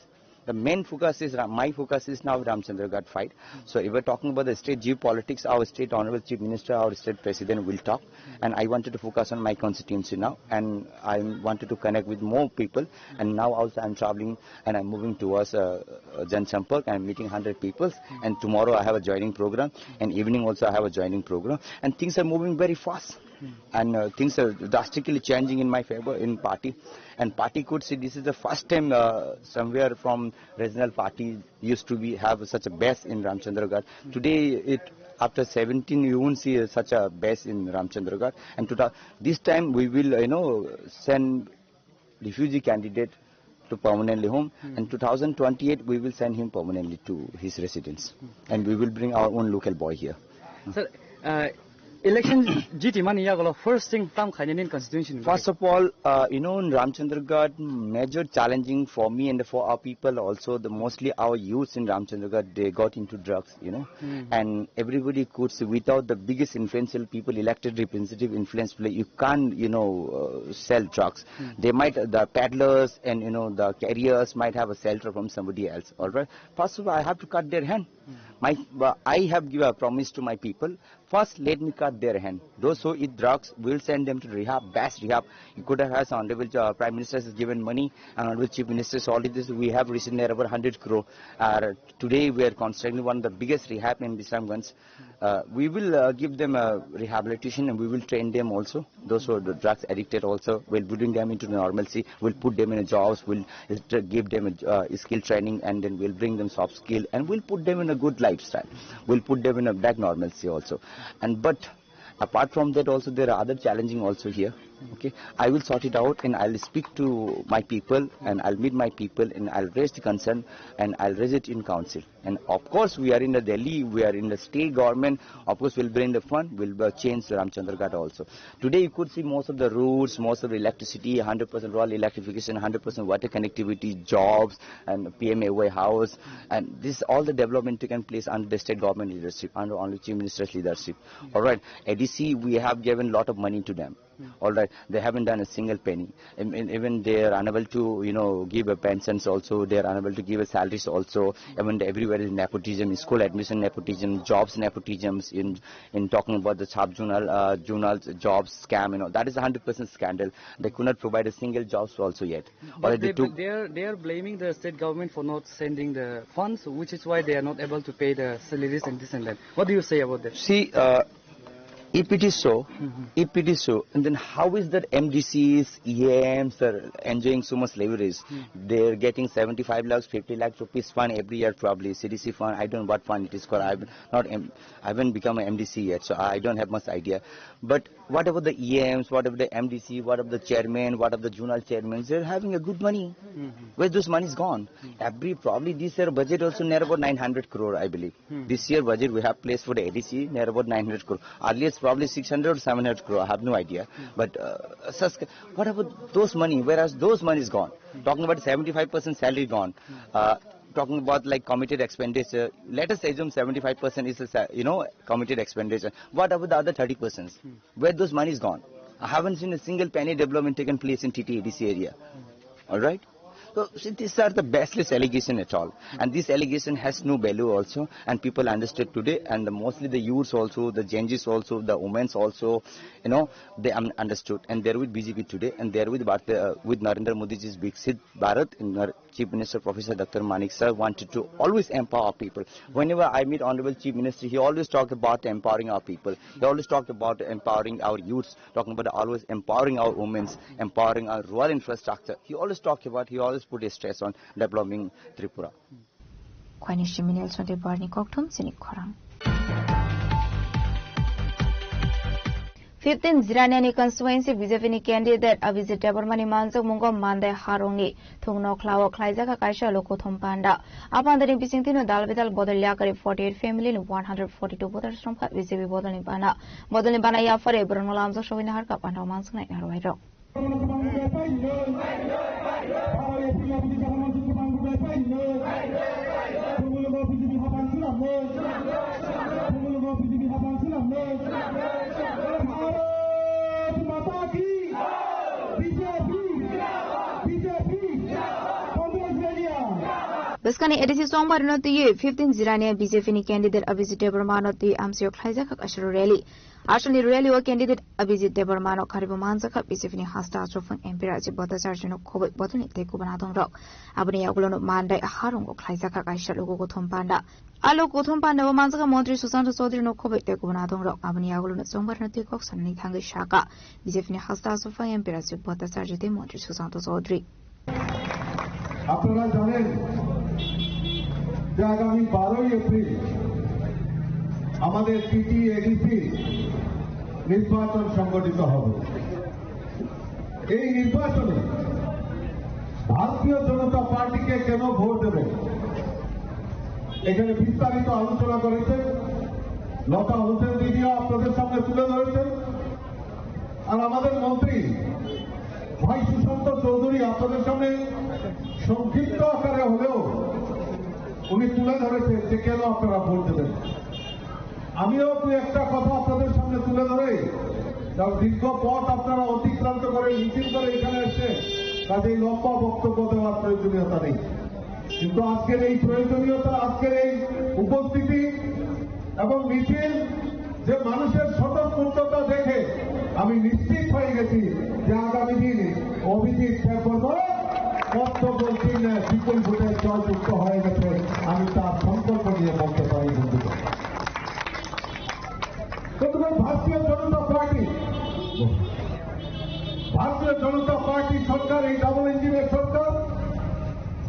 The main focus is Ram, my focus is now Ramchandra Ghat fight. So if we're talking about the state geopolitics, our state honorable chief minister, our state president will talk. And I wanted to focus on my constituency now. And I wanted to connect with more people. And now also I'm traveling and I'm moving towards, uh, uh, Jan Sampark. I'm meeting hundred people. And tomorrow I have a joining program. And evening also I have a joining program. And things are moving very fast. And, uh, things are drastically changing in my favor in party. And party could see this is the first time, uh, somewhere from regional party used to be have such a base in Ramchandra Ghat. Today, it, after seventeen, you won't see such a base in Ramchandra Ghat. And to the, this time, we will, you know, send refugee candidate to permanently home. And two thousand twenty-eight, we will send him permanently to his residence. And we will bring our own local boy here. Sir, uh, election jiti mani yagolo first thing tam khaini nin constituency ni. First of all, uh, you know, in Ramchandra Ghat, major challenging for me and for our people also, the mostly our youths in Ramchandra Ghat, they got into drugs, you know, and everybody could see without the biggest influential people, elected representative influence play, you can't, you know, uh, sell drugs. They might, the peddlers and, you know, the carriers might have a shelter from somebody else, all right? First of all, I have to cut their hand. My, uh, I have given a promise to my people. First, let me cut their hand. Those who eat drugs, we'll send them to rehab, best rehab. You could have asked Honorable, uh, Prime Minister has given money, and Honorable Chief Minister has already this. We have received near about hundred crore. Uh, today, we are constructing one of the biggest rehab in Bisramganj. Uh, we will, uh, give them a rehabilitation and we will train them also. Those who are the drugs addicted also, we'll bring them into the normalcy. We'll put them in a jobs. We'll, uh, give them a, uh, skill training, and then we'll bring them soft skill, and we'll put them in a good lifestyle. We'll put them in a back normalcy also. And but apart from that also, there are other challenging also here. Okay, I will sort it out and I'll speak to my people and I'll meet my people and I'll raise the concern and I'll raise it in council. And of course, we are in the Delhi, we are in the state government. Of course, we'll bring the fund, we'll, uh, change Ramchandra Ghat also. Today, you could see most of the roads, most of the electricity, hundred percent rural electrification, hundred percent water connectivity, jobs, and P M A Y house. And this all the development taken place under the state government leadership, under only Chief Minister's leadership. All right, A D C, we have given lot of money to them. All right, they haven't done a single penny. And, and even they are unable to, you know, give a pensions also. They are unable to give a salaries also. Even everywhere is nepotism, school admission nepotism, jobs nepotisms. In in talking about the sub-zonal, uh, zonal jobs scam, you know, that is a hundred percent scandal. They could not provide a single jobs also yet. Or But they they, took they are they are blaming the state government for not sending the funds, which is why they are not able to pay the salaries and this and that. What do you say about that? See, uh, if it is so, if it is so, and then how is that M D Cs, E Ms are enjoying so much leverage? They are getting seventy-five lakhs, fifty lakhs rupees fund every year, probably C D C fund. I don't know what fund it is called. I've not, em- I haven't become an M D C yet, so I don't have much idea. But what about the E Ms? What about the M D C? What about the chairman? What about the zonal chairman? They're having a good money. Where those money is gone? Every, probably this year budget also near about nine hundred crore, I believe. This year budget we have placed for the A D C near about nine hundred crore. Earlier it's probably six hundred or seven hundred crore. I have no idea. But, uh, such, what about those money? Whereas those money is gone. Talking about seventy-five percent salary gone. Uh, talking about like committed expenditure. Let us assume seventy-five percent is a sa- you know, committed expenditure. What about the other thirty percent? Where those money is gone? I haven't seen a single penny development taken place in T T A D C area. All right. So, see, these are the baseless allegation at all. And this allegation has no value also. And people understood today, and the, mostly the youths also, the Gen Zs also, the women's also, you know, they un- understood. And they're with B J P today, and they're with, Bharat- uh, with Narendra Modi's Viksit Bharat. And our Chief Minister Professor Doctor Manik Saha wanted to always empower people. Whenever I meet Honorable Chief Minister, he always talked about empowering our people. He always talked about empowering our youths, talking about always empowering our women's, empowering our rural infrastructure. He always talked about, he always put a stress on developing Tripura. Khwlaini simi Nelson Debbarma ni kokthum chini khorang. Fifteen Jirania ni constituency B J P ni candidate Abhijit Debbarma ni manjakmungo Mandai harong ni thung nokhlao khlaijak kha kaisa lukuthum panda. A panda ni bisingtwi no dal bedal bodol yakari forty eight family ni one hundred forty two voters romkha B J P bodol ni bana. Bodol ni bana yaphare borok no lamjak sogwi naharkha panda manjaknai narwai rok. Bwskangni A D C chongbarino twiwi fifteen Jirania B J P ni candidate Abhijit Debbarma no twi amchaio khlaijak kha kaisa rally. Aswkni rally o candidate Abhijit Debbarma no karibo manjakha B J P ni hasta achukphang M P Rajiv Bhattacharya no khoboi bodolni tei kubun adongrok. Aboni yagulo no Mandai harong o khlaijakha kaisa lukuthum panda. A lukuthum panda o manjakha Montri Sushanta Chowdhury no khoboi tei kubun adongrok. Aboni yagulo no chongbarino twi kok sanani thangwi sakha B J P ni hasta achukphang M P Rajiv Bhattacharya tei Montri Sushanta Chowdhury. আপনারা জানেন যে আগামী বারোই এপ্রিল আমাদের PT ADC নির্বাচন সংগঠিত হবে। এই নির্বাচনে ভারতীয় জনতা পার্টিকে কেন ভোট দেবেন, এখানে বিস্তারিত আলোচনা করেছেন লতা হোসেন দিদিও আপনাদের সামনে তুলে ধরেছেন। আর আমাদের মন্ত্রী ভাই সুশান্ত চৌধুরী আপনাদের সামনে সংক্ষিপ্ত আকারে হলেও উনি তুলে ধরেছেন যে কেন আপনারা ভোট দেবেন। আমিও দু একটা কথা আপনাদের সামনে তুলে ধরে, কারণ দীর্ঘ পথ আপনারা অতিক্রান্ত করে মিছিল করে এখানে এসে কাজেই লম্বা বক্তব্য দেওয়ার প্রয়োজনীয়তা নেই। কিন্তু আজকের এই প্রয়োজনীয়তা, আজকের এই উপস্থিতি এবং মিছিল, যে মানুষের স্বতঃস্ফূর্ততা দেখে আমি নিশ্চিত হয়ে গেছি যে আগামী দিনে অভিজিৎ দেববর্মা পদ্মফুল চিহ্নে বিপুল ভোটে জয়যুক্ত হয়ে গেছে, আমি তার সংকল্প নিয়ে বলতে পারি বন্ধুগণ। সুতরাং ভারতীয় জনতা পার্টি, ভারতীয় জনতা পার্টি সরকার, এই ডাবল ইঞ্জিনের সরকার,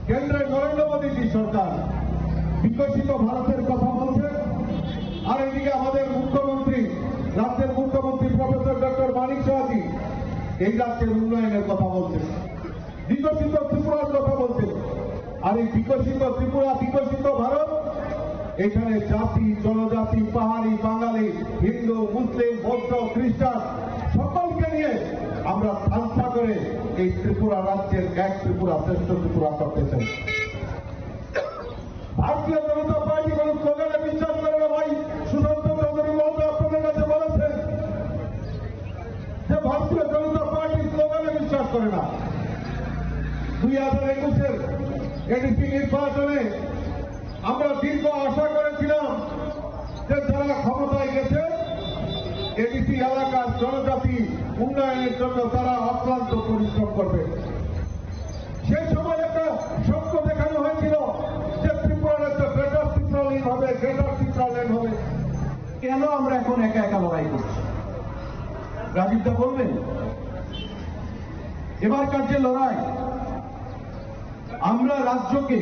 কেন্দ্রে নরেন্দ্র মোদীজি সরকার বিকশিত ভারতের কথা বলছে, আর এদিকে আমাদের মুখ্যমন্ত্রী, রাজ্যের মুখ্যমন্ত্রী প্রফেসর ডক্টর মানিক সাহাজি এই রাজ্যের উন্নয়নের কথা বলছে, বিকশিত ত্রিপুরার কথা বলছে। আর এই বিকশিত ত্রিপুরা, বিকশিত ভারত, এখানে জাতি, জনজাতি, পাহাড়ি, বাঙালি, হিন্দু, মুসলিম, বৌদ্ধ, খ্রিস্টান সকলকে নিয়ে আমরা থানসা করে এই ত্রিপুরা রাজ্যের এক ত্রিপুরা শ্রেষ্ঠ ত্রিপুরা করতে চাই। ভারতীয় জনতা পার্টি কোনো স্লোগানে বিশ্বাস করে না ভাই। সুশান্ত চৌধুরী মহোদয় আপনাদের কাছে বলেছেন যে ভারতীয় জনতা পার্টি স্লোগানে বিশ্বাস করে না। দুই হাজার একুশের এডিসি নির্বাচনে আমরা দীর্ঘ আশা করেছিলাম যে যারা ক্ষমতায় গেছে, এডিসি এলাকার জনজাতি উন্নয়নের জন্য তারা অক্লান্ত পরিশ্রম করবে। সেই সময় একটা স্বপ্ন দেখানো হয়েছিল যে ত্রিপুরা রাজ্য গ্রেটার ত্রিপুরাল্যান্ড হবে, গ্রেটার ত্রিপুরাল্যান্ড হবে। কেন আমরা এখন একা একা লড়াই করছি? রাজীব দা বলবেন, এবারকার যে লড়াই, আমরা রাজ্যকে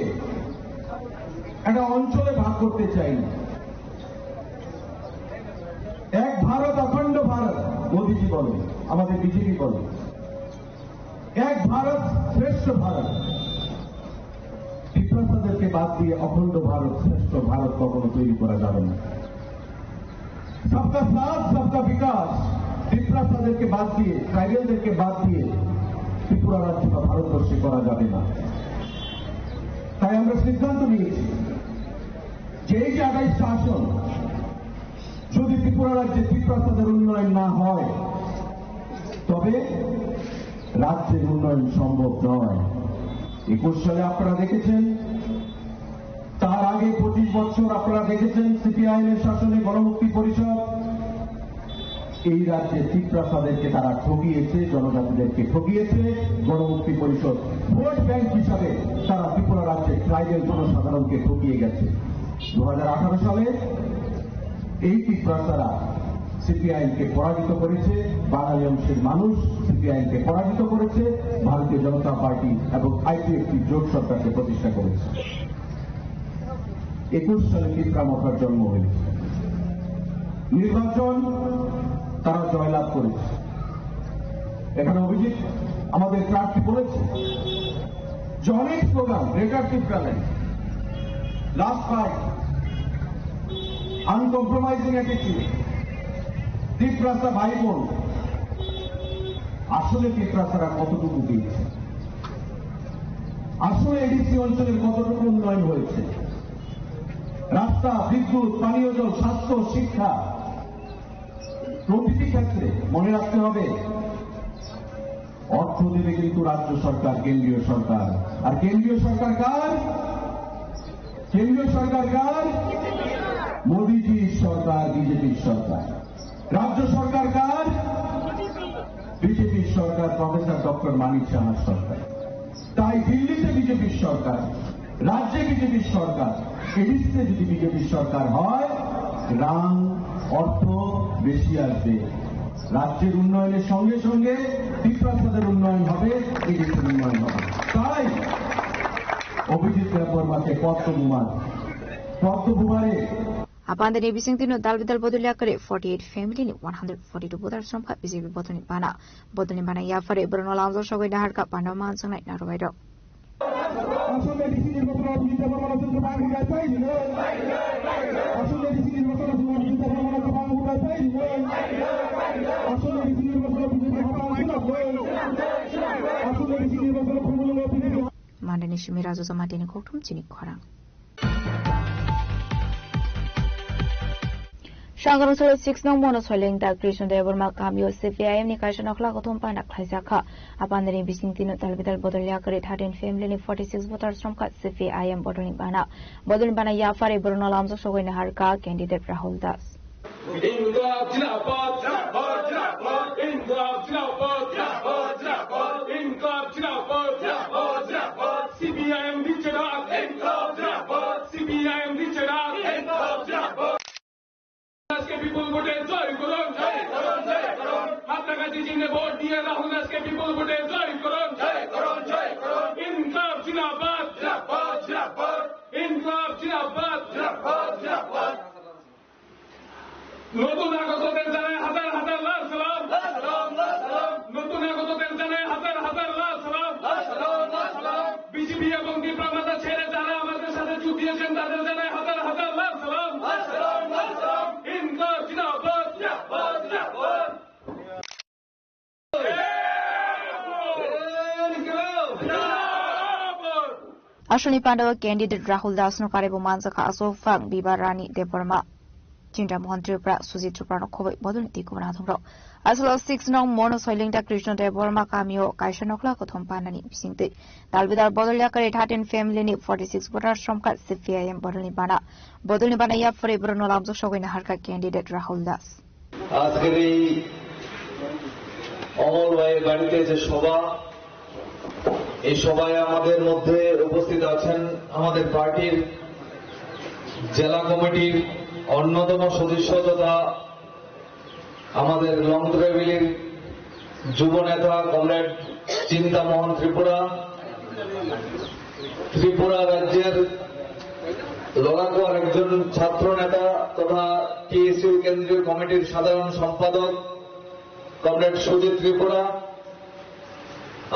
একটা অঞ্চলে ভাগ করতে চাই না। এক ভারত, অখণ্ড ভারত, মোদীজি বলেন, আমাদের বিজেপি বলেন। এক ভারত, শ্রেষ্ঠ ভারত। তিপ্রাসাদেরকে বাদ দিয়ে অখণ্ড ভারত, শ্রেষ্ঠ ভারত কখনো তৈরি করা যাবে না। সবকা সাথ, সবকা বিকাশ, তিপ্রাসাদেরকে বাদ দিয়ে, ট্রাইবেলদেরকে বাদ দিয়ে ত্রিপুরা রাজ্য বা ভারতবর্ষে করা যাবে না। তাই আমরা সিদ্ধান্ত নিয়েছি যে এই যে আঠাইশটা আসন, যদি ত্রিপুরা রাজ্যে তিপ্রাসাদের উন্নয়ন না হয়, তবে রাজ্যের উন্নয়ন সম্ভব নয়। একুশ সালে আপনারা দেখেছেন, তার আগে পঁচিশ বছর আপনারা দেখেছেন সিপিআইএম এর শাসনে গণমুক্তি পরিষদ এই রাজ্যে তিপ্রাসাদেরকে তারা ঠকিয়েছে, জনজাতিদেরকে ঠকিয়েছে। গণমুক্তি পরিষদ ভোট ব্যাংক হিসাবে তারা ত্রিপুরা রাজ্যের ট্রাইবেল জনসাধারণকে ঠকিয়ে গেছে। দু হাজার আঠারো সালে এই তিপ্রাসারা সিপিআইএম কে পরাজিত করেছে, বাঙালি অংশের মানুষ সিপিআইএম কে পরাজিত করেছে, ভারতীয় জনতা পার্টি এবং আইপিএফটি জোট সরকারকে প্রতিষ্ঠা করেছে। একুশ সালে তিপ্রা মথার জন্ম হয়েছে, নির্বাচন তারা জয়লাভ করেছে। এখানে অভিজিৎ আমাদের প্রার্থী বলেছে যে অনেক slogan, greater Tipraland, last fight, uncompromising attitude, Tiprasa ভাই বোন, আসলে তিপ্রাসারা কতটুকু পেয়েছে, আসলে এডিসি অঞ্চলের কতটুকু উন্নয়ন হয়েছে, রাস্তা, বিদ্যুৎ, পানীয় জল, স্বাস্থ্য, শিক্ষা, প্রতিটি ক্ষেত্রে মনে রাখতে হবে, অর্থ দেবে কিন্তু রাজ্য সরকার, কেন্দ্রীয় সরকার। আর কেন্দ্রীয় সরকার কার? কেন্দ্রীয় সরকার কার? মোদিজির সরকার, বিজেপির সরকার। রাজ্য সরকার কার? বিজেপির সরকার, প্রফেসর ডক্টর মানিক সাহার সরকার। তাই দিল্লিতে বিজেপির সরকার, রাজ্যে বিজেপির সরকার, এডিসিতে যদি বিজেপির সরকার হয়, রাং অর্থ বেশি আসবে। রাজ্যের উন্নয়নের সঙ্গে সঙ্গে তিপ্রাসাদের উন্নয়ন হবে, এডিসির উন্নয়ন হবে। তাই অভিজিৎ দেববর্মাকে পদ্মকুমার, পদ্মকুমারে Apandani bisingtwi no dal bidal bodol ya kwrwi forty eight family ni one hundred forty two voters romkha B J P bodolni bana. Bodolni bana yaphari borokno lamjak sogwi naharkha panda manjaknai narwai rok. Mandani simi Raju Jamatini kokthum chini khorang. Sangrong salo six nong Mono Soileng da Krishna Debbarma kamio C P I M ni kaisa nokhla kothom panda khlaijakha. Apandani bisingtwi no talbidal bodol yakarwi thirteen family ni forty six voters romkha C P I M bodolni bana. Bodolni bana yaphari borokno lamjak sogwi naharkha candidate Rahul Das. Inkilab Zindabad, Zindabad, Zindabad. Inkilab Zindabad, Zindabad, Zindabad. Inkilab Zindabad, Zindabad, Zindabad. C P I M ni chedar, Inkilab Zindabad. C P I M ni chedar, Inkilab Zindabad. আজকে বিপুল ভোটে জয় করুন, জয় করুন, জয় করুন। হাতটা কাছে চিহ্নে ভোট দিয়ে রাহুল দাসকে বিপুল ভোটে জয় করুন, জয় করুন, জয় করুন। ইনকলাব জিন্দাবাদ, জিন্দাবাদ, জিন্দাবাদ। ইনকলাব জিন্দাবাদ, জিন্দাবাদ, জিন্দাবাদ। নতুন আগতদের জানাই হাজার হাজার লাল সালাম। লাল সালাম, লাল সালাম। নতুন আগতদের জানাই হাজার হাজার লাল সালাম। লাল সালাম, লাল সালাম। বিজেপি এবং তীব্র মাথা ছেড়ে যারা আমাদের সাথে যোগ দিয়েছেন, তাদের জানাই হাজার হাজার লাল সালাম। লাল সালাম, লাল সালাম। ইনকলাব জিন্দাবাদ। জিন্দাবাদ, জিন্দাবাদ। Aswkni pandao candidate Rahul Das no karwi bo manjakha aswk phang Biba Rani Debbarma, Chinta Mohan Tripura, Sujit Tripura no khoboi bodolni twi kubun athongrok. Aswk six nong Mono Soilingta Krishna Debbarma kamio kaisa nokhla kothom panani bisingtwi dalbidal bodol yakarwi thirteen family ni forty six voters romkha C P I M bodolni bana. Bodolni bana yaphari borokno lamjak sogwi naharkha candidate Rahul Das. আজকের এই অমল ভাইয়ের বাড়িতে যে সভা, এই সভায় আমাদের মধ্যে উপস্থিত আছেন আমাদের পার্টির জেলা কমিটির অন্যতম সদস্য তথা আমাদের লং ট্রাভেলের যুব নেতা কমরেড চিন্তামোহন ত্রিপুরা, ত্রিপুরা রাজ্যের লড়াকু আরেকজন ছাত্র নেতা তথা টিএসইউ কেন্দ্রীয় কমিটির সাধারণ সম্পাদক কমরেড সুজিত ত্রিপুরা,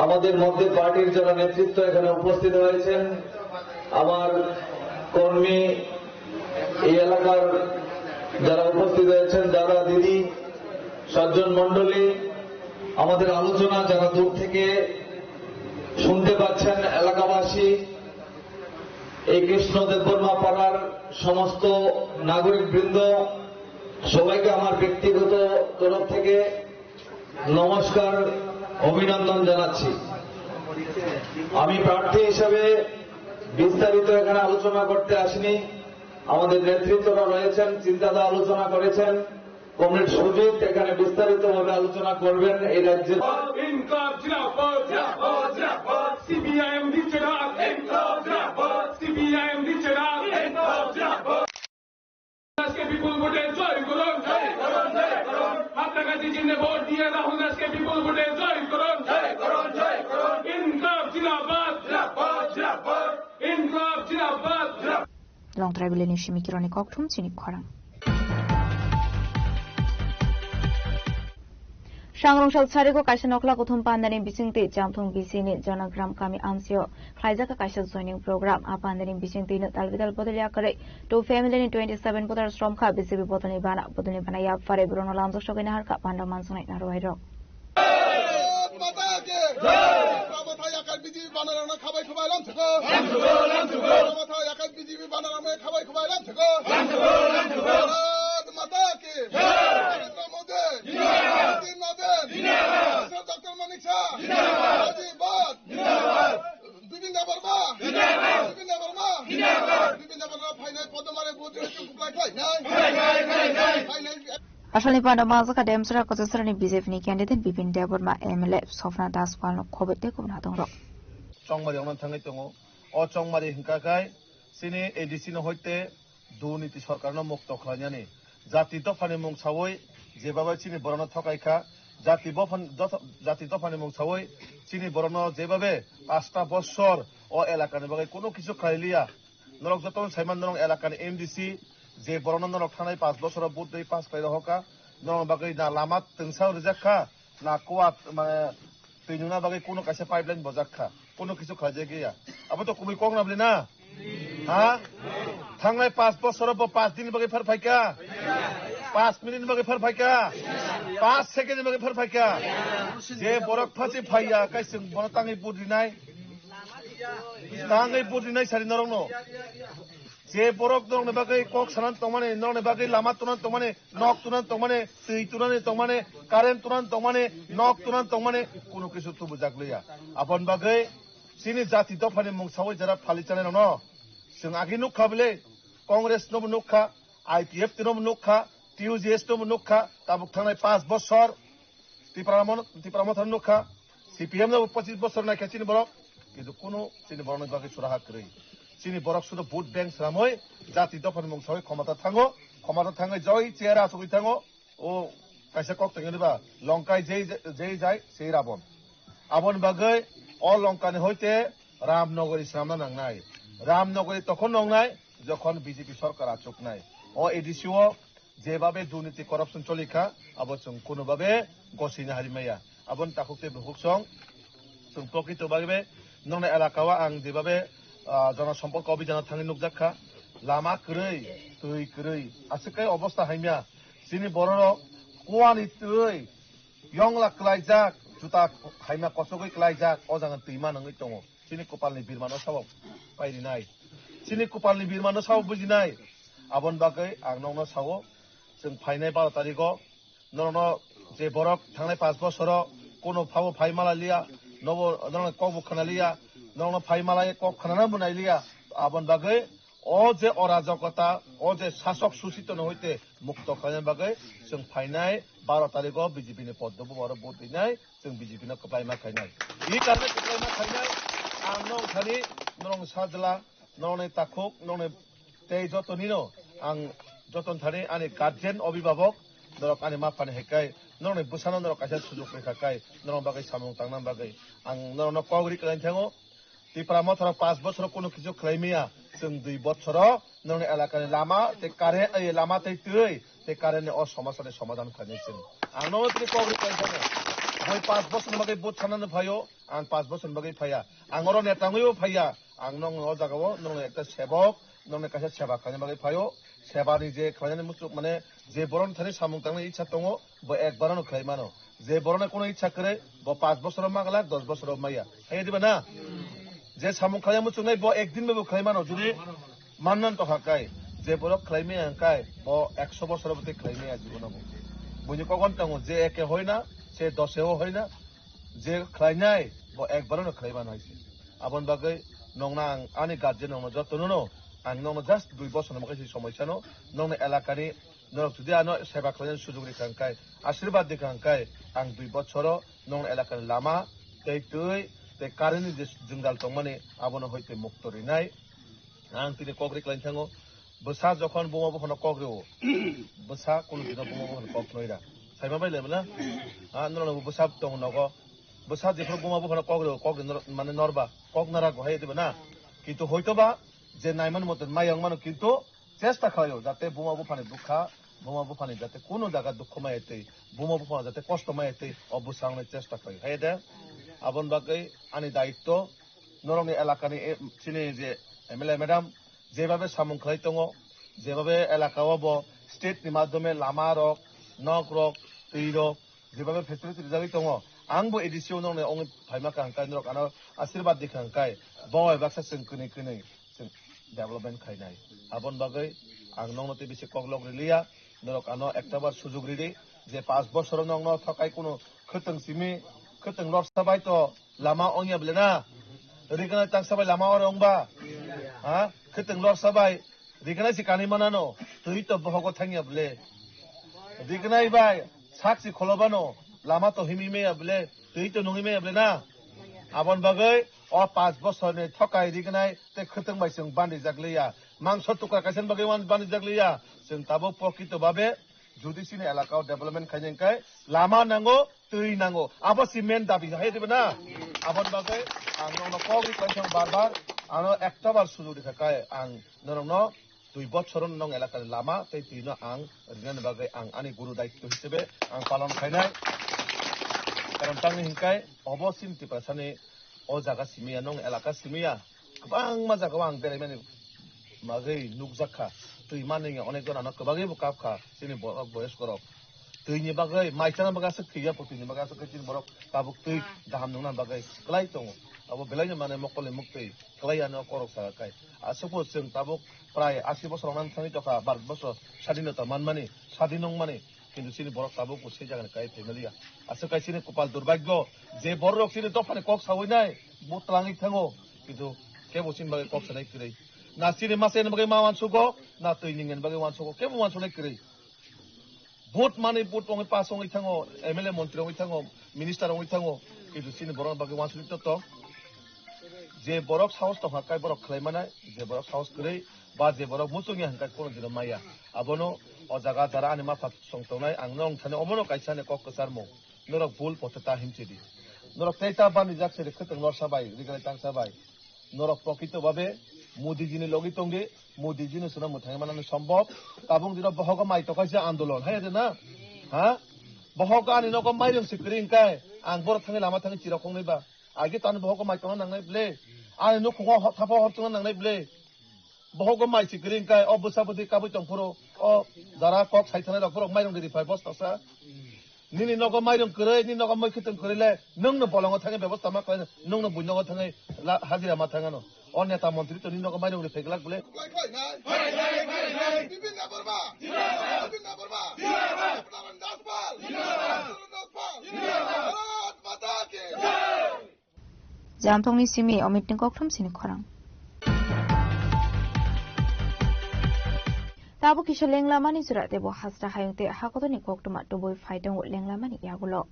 আমাদের মধ্যে পার্টির যারা নেতৃত্ব এখানে উপস্থিত হয়েছেন, আমার কর্মী, এই এলাকার যারা উপস্থিত হয়েছেন, দাদা, দিদি, সজ্জন মণ্ডলী, আমাদের আলোচনা যারা দূর থেকে শুনতে পাচ্ছেন, এলাকাবাসী, এই কৃষ্ণ দেববর্মা পাড়ার সমস্ত নাগরিক বৃন্দ, সবাইকে আমার ব্যক্তিগত তরফ থেকে নমস্কার, অভিনন্দন জানাচ্ছি। আমি প্রার্থী হিসেবে বিস্তারিত এখানে আলোচনা করতে আসিনি। আমাদের নেতৃত্বরা রয়েছেন, চিন্তাধারা আলোচনা করেছেন। কমরেড সুজিত এখানে বিস্তারিতভাবে আলোচনা করবেন এই রাজ্যের। ইনকলাব জিন্দাবাদ, জিন্দাবাদ, জিন্দাবাদ। সিপিআইএম নিচে ডাক। ইনকলাব জিন্দাবাদ, সিপিআইএম নিচে ডাক। ইনকলাব জিন্দাবাদ। দাসকে বিপুল ভোটে জয় করুন, জয় করুন, জয় করুন। হাতটা কাছে চিহ্নে ভোট দিয়ে রাহুল দাসকে বিপুল ভোটে জয় করুন, জয় করুন, জয় করুন। ইনকলাব জিন্দাবাদ, জিন্দাবাদ, জিন্দাবাদ। ইনকলাব জিন্দাবাদ, জিন্দাবাদ। Longtrai Valley ni simi kironi kokthum chini khorang. Sangrong sal sarigo kaisa nokla kuthum pandani bisingtwi Chamthung B C ni Jonagram kami amsio khlaijak kaisa joining program. A pandani bisingtwi no talbidal bodol yakarwi two family ni twenty seven voter sromkha B J P bodolni bana, bodolni bana yapharwi borokno lamjak sogwi naharkha panda manjaknai narwai rok. Bharat माता के जय। Rama thai yakai B J P banner rok no khabai khubai lam thwgo. Lam thwgo, lam thwgo. Rama thai yakai B J P banner rok no khabai khubai lam thwgo. Lam thwgo, lam thwgo. Bharat माता के जय। नरेंद्र मोदी जिंदाबाद। मोदी नवीन जिंदाबाद। डॉक्टर मानिक शाह जिंदाबाद। जिंदाबाद। विपिन देबबर्मा जिंदाबाद। विपिन देबबर्मा जिंदाबाद। विपिन देबबर्मा फाइनल पद्ममारे बुद्ध कुप्लाई final. Final, final. Asalni panda manjakha Demsra Kochasarani B J P ni candidate Bipin Debbarma, M L A Sopna Das Pal no khoboi tei kubun hatongrok. Chongmari ongna thangwi tongo. O chongmari hwnkha khai chini A D C no hoite durniti sorkarno mukto khlainani. Jati dophani mung sawi jebabe chini borokno thokai kha. Jati bophan-, dopha-, jati dophani mung sawi chini borokno jebabe pasta bossor o elakani bagwi kunu kisu khlai liya. Norok jotono saiman norok elakani M D C je borokno norok thangnai panch bosoro vote dei pass khlai rohorkha, norokni bagwi na lama twngsa rijak kha, na kuwa, mane, twi nungna bagwi kunu kaisa pipeline bojak kha, kunu kisu khlaijak ya. Abo to kubui kok na bwle na? Ha? Thangnai panch bosoro bo panch din ni bagwi phar phaikha? Panch minute ni bagwi phar phaikha? Panch second ni bagwi phar phaikha? Je borok phachi phaiya, kai chwng bono tangwi vote rinai? Tangwi vote rinai sari norokno. Je borok norokni bagwi kok sanani tongmani, norokni bagwi lama tunani tongmani, nok tunani tongmani, twi tunani tongmani, current tunani tongmani, nok tunani tongmani, kunu kisu tubujak liya. Aboni bagwi chini jati dophani mung sawi jara phali chanai rokno chwng agi nukha bile, Congress nobo nukha, I P F T nobo nukha, T U J S nobo nukha, tabuk thangnai panch bosor Tipra mon-, Tipra Motha nukha, C P M no pochis bosor naikha chini borok, kintu kunu chini borokni bagwi suraha kwrwi. Chini borok sudu vote bank swnamwi jati dophani mung sawi khomata thango, khomata thangwi joi chair achugwi thango, o kaisa kok tongwi ba, longkai jei, jei jai, sei Rabon. Aboni bagwi o longkani hoite Ramnogori swnamna nangnai. Ramnogori tokhon nongnai, jokhon B J P sorkar achuknai. O A D C o jebabe durniti corruption choli kha, abo chwng kunubabe gosina hari maya. Aboni takhuk tei bukhuk song, chwng pokito babe nongni elaka o ang jebabe, ah, jana somporko obhijano thangwi nukjak kha, lama kwrwi, twi kwrwi, aswk kai obostha haimya. Chini bororok kuani twi yongla kwlaijak, juta haima kochogwi kwlaijak, o jaga twi manwngwi tongo. Chini kupalni birmano sabo pairinai. Chini kupalni birmano sabo bujinai. Aboni bagwi ang nokno sao, chwng phainai baro tarigo norokno je borok thangnai panch bosoro kono phabo phai mala liya, nobo norokno kokbo khna liya, norokno phai mala kok khnana bo nai liya. Aboni bagwi o je orajokota, o je sasok susitono hoite mukto khlaina bagwi chwng phainai baro tarigo B J P ni poddo bo oro vote rinai. Chwng B J P no kwplai ma khainai. I karne kwplai ma khainai, ang nong thani, nong sajla, nong ni takhuk, nong ni tei joto nino, ang joto thani ani guardian, obhibhabok, norok ani ma phani hai kai, nong ni bwsano norok kaisa sujuk rikha kai, norok bagwi samung tangna bagwi. Ang norok no kok ri kwlai thango, Tipra Motharo panch bochoro kono kichu khlai maya, chwng dui bochoro nongni elakani lama tei current, ei, lama tei twi tei current ni o somasani somadhan khlainai chwng. Ang nono tini kok ri khlai thangkha. Boi panch bochorni bagwi vote sanani phaio, ang panch bochorni bagwi phaiya. Ang oro neta wngwibo phaiya. Ang nongni o jagao nongni ekta sebok, nongni kaisa seba khlaina bagwi phaio. Sebani je khlainani muchuk, mane, je borokni thani samung tangnai icha tongo, bo ekbar no khlai mano. Je borokno kono icha kwrwi, bo panch bosoro ma glak, dos bosoro maya. Hai diba na? Je samung khlai muchungnai bo ekdin bo khlai mano, jodi mannan tokha kai. Je borok khlai maya kai, bo ekso bosoro bo tei khlai maya jibono bo. Buini kogon tongo, je eke hoi na, se dose o hoi na, je khlainai, Bo ekbaro no khlai mano hai se. Aboni bagwi nongno ang ani guardian nongno jotono no ang nongno just dui bosor ni bagwi se somoi sano nongni elakani norok jodi ano seba khlainani sujug rikha hwnkhe, asirwad rikha hwnkhe, ang dui bosoro nongni elakani lama tei twi tei current ni je jwngjal tongmani abono hoi tei mukto rinai. Ang tini kok ri khlaina thango. Bwsa jokhon buma buphano kok rio, bwsa kunu dino buma buphano kok noi ra. Saima bai le bwla? Ha, norok bo bwsa tong nogo. Bwsa jephru buma buphano kok rio, kok ri nor-, mane norba, kok nara go hai diba na? Kintu hoito ba je naiman moton mai ang mano, kintu chesta khlaio jate buma buphani dukha, buma buphani jate kunu jaga dukho mai tei, buma buphano jate kosto mai tei, o bwsa wngnai chesta khlaio. Hai de? Aboni bagwi ani daitto, norokni elakani e, chini je M L A madam, jebabe samung khlai tongo, jebabe elaka o bo state ni madhyome lama rok, nok rok, twi rok, jebabe facility rijagwi tongo, ang bo A D C o nongni ongwi phaima kha hwnkhe norok ano asirwad di kha hwnkhe bo bai baksa chwng kwnwi kwnwi chwng development khainai. Aboni bagwi ang nongno tei bisi koklok riliya, norok ano ekta bar sujug ridi je panch bosoro nongno thokai kunu khwtwng simi, khwtwng lorsa bai to lama ongya bwle na? Rignai tangsa bai lama oro ongba? Ha? Khwtwng lorsa bai rignai si kanwi manano, twi to bohogo thangya bwle? Rignai bai sak si kholobano, lama to himwi maya bwle, twi to nungwi maya bwle na? Aboni bagwi o panch bosorni thokai rignai tei khwtwng bai chwng bandijak liya. Mangso tukra kaisa bagwi wan bandijak liya. Chwng tabuk pokito babe jodi chini elaka o development khaina hwnkhe lama nango, twi nango. Abo si main dabi hai diba na? Aboni bagwi ang nokno kok ri khlaisong bar bar. Ano ekta bar sujug rikha khe ang norokno dui bochoro nong elakani lama tei twi no ang rinani bagwi ang ani guru daitto hisebe ang palon khainai. Karon tangni hwnkhe obo chini Tiprasani o jaga simiya, nong elaka simiya. Kwbangma jagao ang beraimani bagwi nukjak kha. Twi manwi onek jona no kwbangwi bo kap kha chini borok boyoskorok. Twini bagwi mai chana bagwi aswk thwiya pho, twini bagwi aswk khe chini borok tabuk twi kaham nungna bagwi kwlai tongo. Abo belaino mane mokolni muktwi kwlai ano korok saka kai. Aswk bo chwng tabuk prai asi bosor wngnani thangwi tokha, Bharat borsho sadinota manmani, sadin wngmani. Kintu chini borok tabuk bo se jagani kai phaimaliya. Aswk kai chini kopal durbagyo, je borok chini dophani kok sawi nai, bo twlangwi thango. Kintu kebo chini bagwi kok sanai kwrwi. Na chini masa ni bagwi ma uansugo, na twi ningni bagwi uansugo, kebo uansuknai kwrwi. Vote mani vote wngwi pass wngwi thango, M L A montri wngwi thango, minister wngwi thango. Kintu chini borok bagwi uansuknai to to. Je borok sahos tongkha kai borok khlai manai, je borok sahos kwrwi, ba je borok muchungya hwnkha kono dino maya. Abono o jaga dara ani mapha song tongnai, ang nong thani omono kaisa ni kok kwcharmung. Norok bul pote ta himchidi. Norok tei ta bani jak seri khwtwng lorsa bai, rignai tangsa bai. Norok pokito babe Modi ji ni logi tongdi, Modi ji ni suna mwthangwi manani sombok. Tabuk dino bohogo mai tokaisa andolon, hai de na? Ha? Bohogo ani nogo mairung si kwrwi hwnkhe, ang borok thangwi lama thangwi chirok khongnai ba. Agi tani bohogo mai tongna nangnai ble. Ani nukhungo ho-, thapa hor tongna nangnai ble. Bohogo mai si kwrwi hwnkhe, o bwsa bwtwi kabui tong phuru, o jara kok sai thanai rok phuru mairung riri phai bostasa. Nini nogo mairung kwrwi, nini nogo mui khwtwng kwrwi le, nwng no bolongo thangwi bebosta ma khlai, nwng no buinogo thangwi la-, hajira ma thangano. O neta montri to nini nogo mairung riri phai glak bole. Bipin Debbarma! Bipin Debbarma! Naran Das Pal! Naran Das Pal! Bharat Mata Ki! Jamthongni simi omitni kokthum sini khorang. Tabuk kisa lenglamani jora tebo hasra hayung te hakotorni koktwma tubui phai tongo lenglamani yagulo.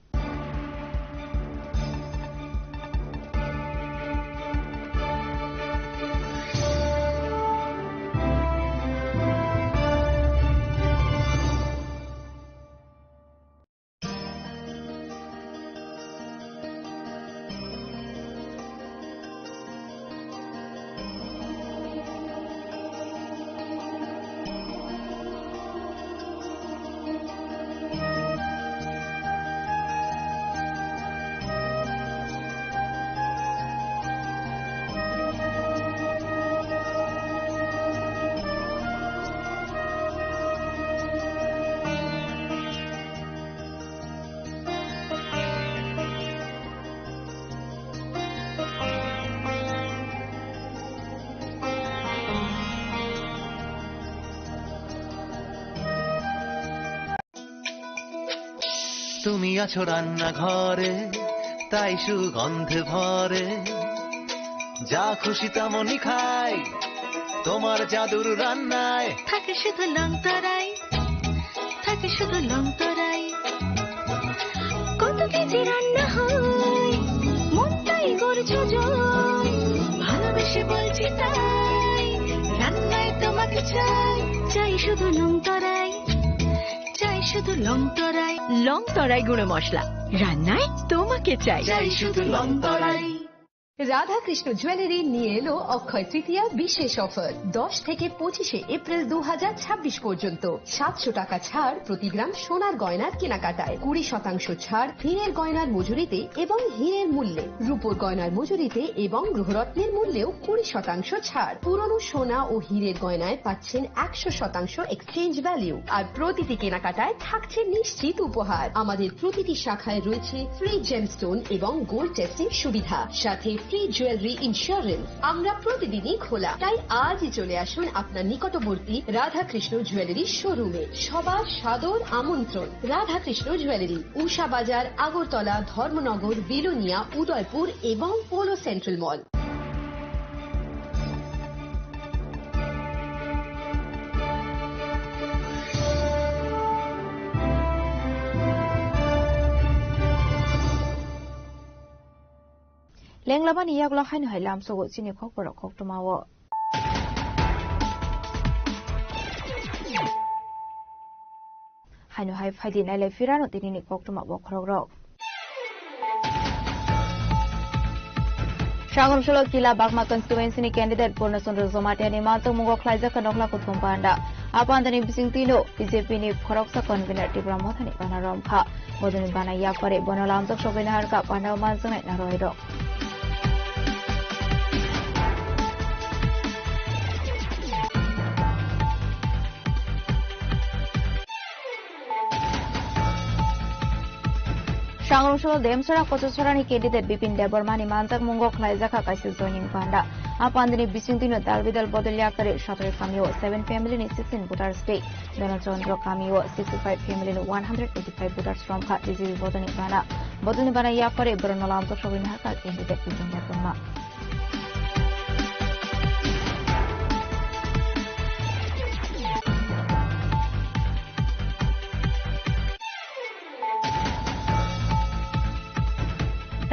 তুমি আছো রান্নাঘরে, তাই সুগন্ধে ভরে, যা খুশি তেমনই খাই, তোমার জাদুর রান্নায় থাকে শুধু লং তরাই, থাকে শুধু লং তরাই। কত কেজি রান্না হয়, মনটাই করছো জয়, ভালোবেসে বলছি তাই, রান্নায় তোমাকে চাই, চাই শুধু লং তরাই, চাই শুধু লং তরাই। লং তরাই গুঁড়ো মশলা, রান্নায় তোমাকে চাই। চাই শুধু লং তরাই। রাধাকৃষ্ণ জুয়েলারি নিয়ে এলো অক্ষয় তৃতীয়া বিশেষ অফার। দশ থেকে পঁচিশে এপ্রিল দু হাজার ছাব্বিশ পর্যন্ত সাতশো টাকা ছাড় প্রতি গ্রাম সোনার গয়নার কেনাকাটায়, কুড়ি শতাংশ ছাড় হীরের গয়নার মজুরিতে এবং হীরের মূল্যে, রূপোর গয়নার মজুরিতে এবং গ্রহরত্নের মূল্যেও কুড়ি শতাংশ ছাড়। পুরনো সোনা ও হীরের গয়নায় পাচ্ছেন একশো শতাংশ এক্সচেঞ্জ ভ্যালু। আর প্রতিটি কেনাকাটায় থাকছে নিশ্চিত উপহার। আমাদের প্রতিটি শাখায় রয়েছে ফ্রি জেমস্টোন এবং গোল্ড টেস্টিং সুবিধা, সাথে ফ্রি জুয়েলারি ইন্স্যুরেন্স। আমরা প্রতিদিনই খোলা, তাই আজই চলে আসুন আপনার নিকটবর্তী রাধাকৃষ্ণ জুয়েলারি শোরুমে। সবার সাদর আমন্ত্রণ। রাধাকৃষ্ণ জুয়েলারি, উষা বাজার, আগরতলা, ধর্মনগর, বিলোনিয়া, উদয়পুর এবং polo central mall. Lenglamani yagulo haino hai lamsogo chini khokborok koktwmao. Haino hai phaidi nailai phirano tinini koktwma bokhorokrok. Sangrumsalo Kila Bagma constituency ni candidate Purna Chandra Jamatia ni manchakmungo khlaijak kha nokla kuthum panda. A pandani bisingtwino B J P ni khoroksa convener Tipra Mothani bana romkha. Bodolni bana yapari bono lamjak sogwi naharkha pandao manjaknai narwai rok. Sangrumsalo Demsora Kochasora ni candidate Bipin Debbarma ni manjak mungo khlaijak kha kaisa joining panda. A pandani bisingtwino dalbidal bodol yakarwi Satoi kamio seven family ni sixteen voters tei Dhanachandra kamio sixty five family ni one hundred eighty five voters romkha B J P bodolni bana. Bodolni bana yapari borokno lamjak sogwi naharkha candidate Bipin Debbarma.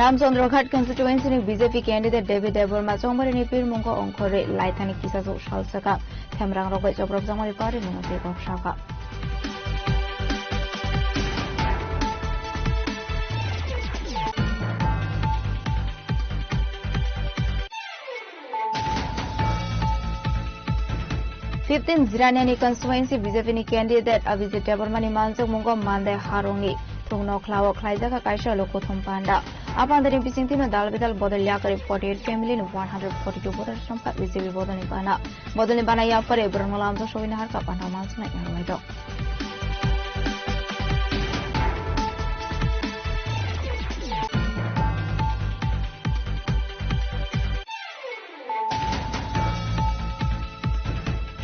Ramchandra Ghat constituency ni B J P candidate David Debbarma Chongmari ni pirmungo ongkhorwi laithani kisa jok salsaka themrang rok bai chopropjakmani pari mungwi tei kok saka. Fifteen Jiraniani constituency B J P ni candidate Abhijit Debbarma ni manjak mungo Mandai Harongni thung nokhlao khlaijak kha kaisa lukuthum panda. A pandani bisingtwino dal bidal bodol yakarwi forty eight family ni one hundred forty two voters romkha B J P bodolni bana. Bodolni bana yapari borokno lamjak sogwi naharkha panda manjaknai narwai rok.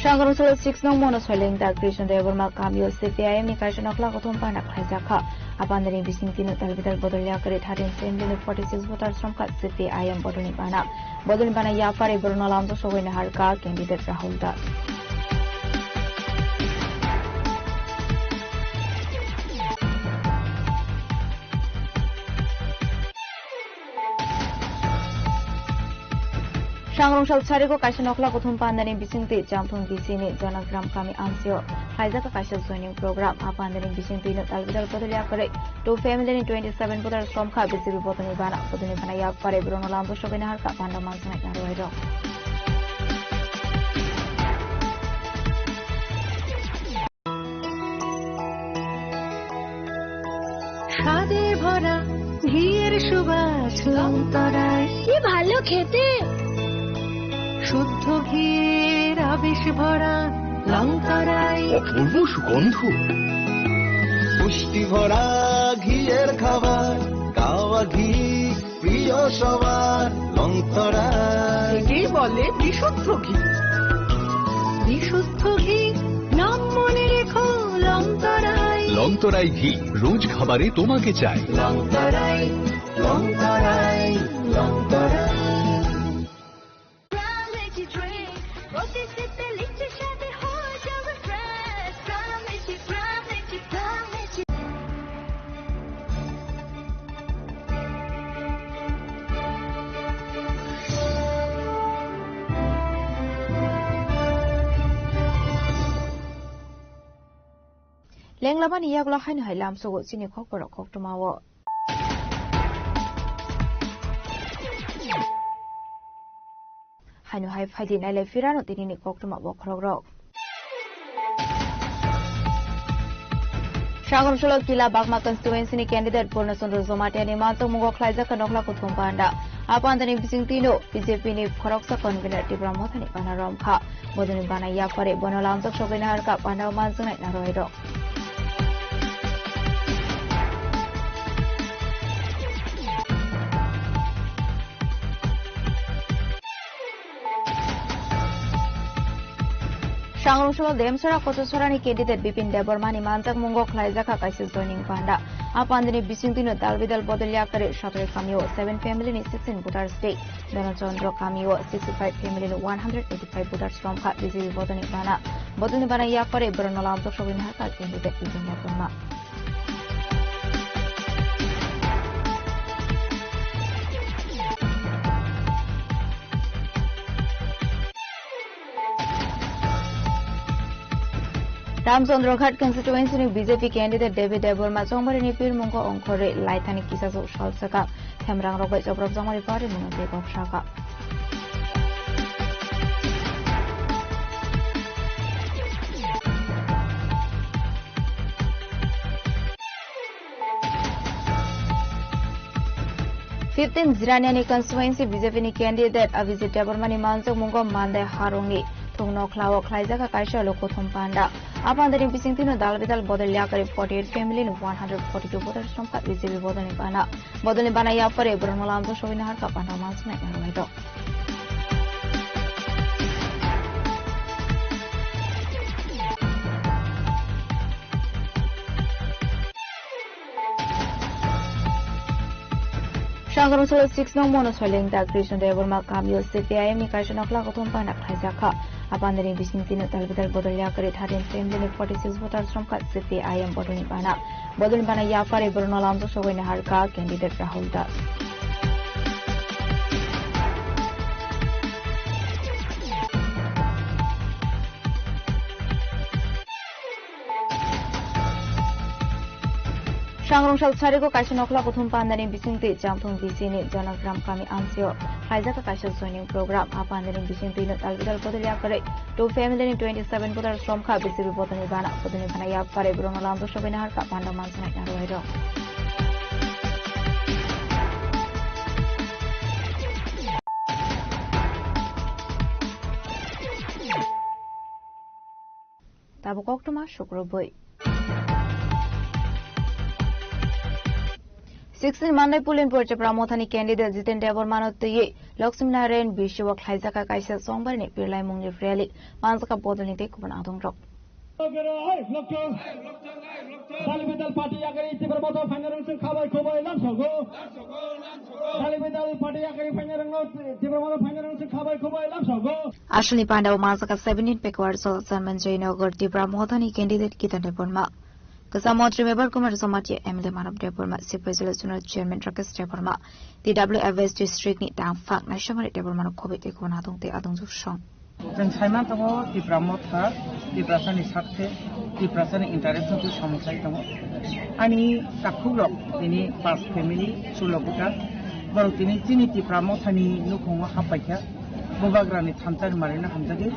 Sangrumsalo six nong Mono Soileng da Krishna Debbarma kamio C P I M ni kaisa nokla kothom bana khlaijak kha. A pandani bisingtwino dalbidal bodol yakarwi thirteen family ni forty six voters romkha C P I M bodolni bana. Bodolni bana yapari borokno lamjak sogwi naharkha candidate Rahul Das. Sangrumsal Sarigo kaisa nokla kothom pandani bisingtwi Jamphung B C ni Jonagram kami amsio khlaijak kaisa joining program. A pandani bisingtwino dalbidal bodol yakarwi two family ni twenty seven voters romkha B J P bodolni bana. Bodolni bana yapari borokno lamjak sogwi naharkha panda manjaknai narwai rok. স্বাদে ভরা ঘিয়ের সুবাস লংতরায়। কি ভালো খেতে। শুদ্ধ ঘিয়ের আবেশ ভরা লংতরায়। অপূর্ব সুগন্ধ। পুষ্টি ভরা ঘিয়ের খাবার, গাওয়া ঘি প্রিয় সবার লংতরায়। একেই বলে বিশুদ্ধ ঘি। বিশুদ্ধ ঘি, নাম মনে রেখো লংতরায়। লংতরায় ঘি, রোজ খাবারে তোমাকে চাই। Longtharai, Longtorai, Longtorai. Lenglamani yagulo haino hai lamsogo chini khokborok koktwmao. Haino hai phaidi nailai phirano tinini koktwma bokhorokrok. Sagarmsalo Kila Bagma constituency ni candidate Purna Chandra Jamatia ni manchak mungo khlaijak kha nokla kuthum panda. A pandani bisingtwino B J P ni khoroksa convener Tipra Motha ni bana romkha. Bodoni bana yapari bono lamjak sogwi naharkha panda manjaknai narwai rok. Sangrungsalo Demsora Kochasora ni candidate Bipin Debbarma ni manjak mungo khlaijak kha kaisa joining panda. A pandani bisingtwino dal bidal bodol yakarwi Satrai kamio seven family ni sixteen voters tei Dhanachandra kamio sixty-five family ni one hundred eighty-five voters romkha B J P bodoni bana. Bodoni bana yakarwi borokno lamjak sogwi naharkha candidate Bipin Debbarma. Ramchandra Ghat constituency ni B J P candidate David Debbarma chongmari ni pirmungo ongkhorwi laithani kisasuk salsaka themrang rok bai choprok chongmari pari mwnwi tei kok saka. Fifteen Jirania ni constituency B J P ni candidate Abhijit Debbarma ni manjak mungo Mandai harungni thung nokhlao khlaijak kha kaisa lukuthum panda. A pandani bisingtwino dal bidal bodol yakarwi forty-eight family ni one hundred forty-two voters romkha B J P bodolni bana. Bodolni bana yapharwi borokno lamjak sogwi naharkha panda manjaknai narwai rok. Sangrungsalo six nong Mono Soileng da Krishna Debbarma kamio C P I M ni kaisa nokla kothom panda khlaijak kha. A pandani bisingtwino dal bidal bodol yakarwi thirteen family ni forty-six voters romkha C P I M bodolni bana. Bodolni bana yapharwi borokno lamjak sogwi naharkha candidate Rahul Das. Sangrungsal Sarigo kaisa nokla kuthum pandani bisingtwi Chamthung B C ni Janagram kami amchio khlaijak kaisa joining program. A pandani bisingtwino dal bidal bodol yakarwi two family ni twenty-seven voters romkha B J P bodolni bana. Bodolni bana yapharwi borokno lamjak sogwi naharkha panda manjaknai narwai rok. Tabuk koktwma sukrubwi. Sixteen Mandai Pulinpur Tipra Mothani candidate Jiten Debbarmano twiwi Lakshmi Narayan B C o khlaijak kha kaisa chongbarini pirlaimungni rally, manjak kha bodolni tei kubun adongrok. Dal bidal party yakari Tipra Motha phainarang chwng khabai khubai lamsogo. Dal bidal party yakari phainarangno Tipra Motha phainarang chwng khabai khubai lamsogo. Aswkni pandao manjak kha seventeen Pekawar Solo Chairman Joynagar Tipra Mothani candidate Kitan Debbarma, Kwcham Montri Mebar Kumar Jamatia, M L A Manav Debbarma, Siprai Jila Zonal Chairman Rakesh Debbarma, T W F S district ni tangphak Naisamari Debbarmano khobwi tei khobana adong tei adongjwk song. Chwng saimang tongo Tipra Motha, Tiprasani sakhe, Tiprasani interest no twi samung sai tongo. Ani takhukrok tini pas family, sulo bwkha, borok tini chini Tipra Mothani nukhungo happaikha. Bubagrani thansa ni manwino hamjagwi.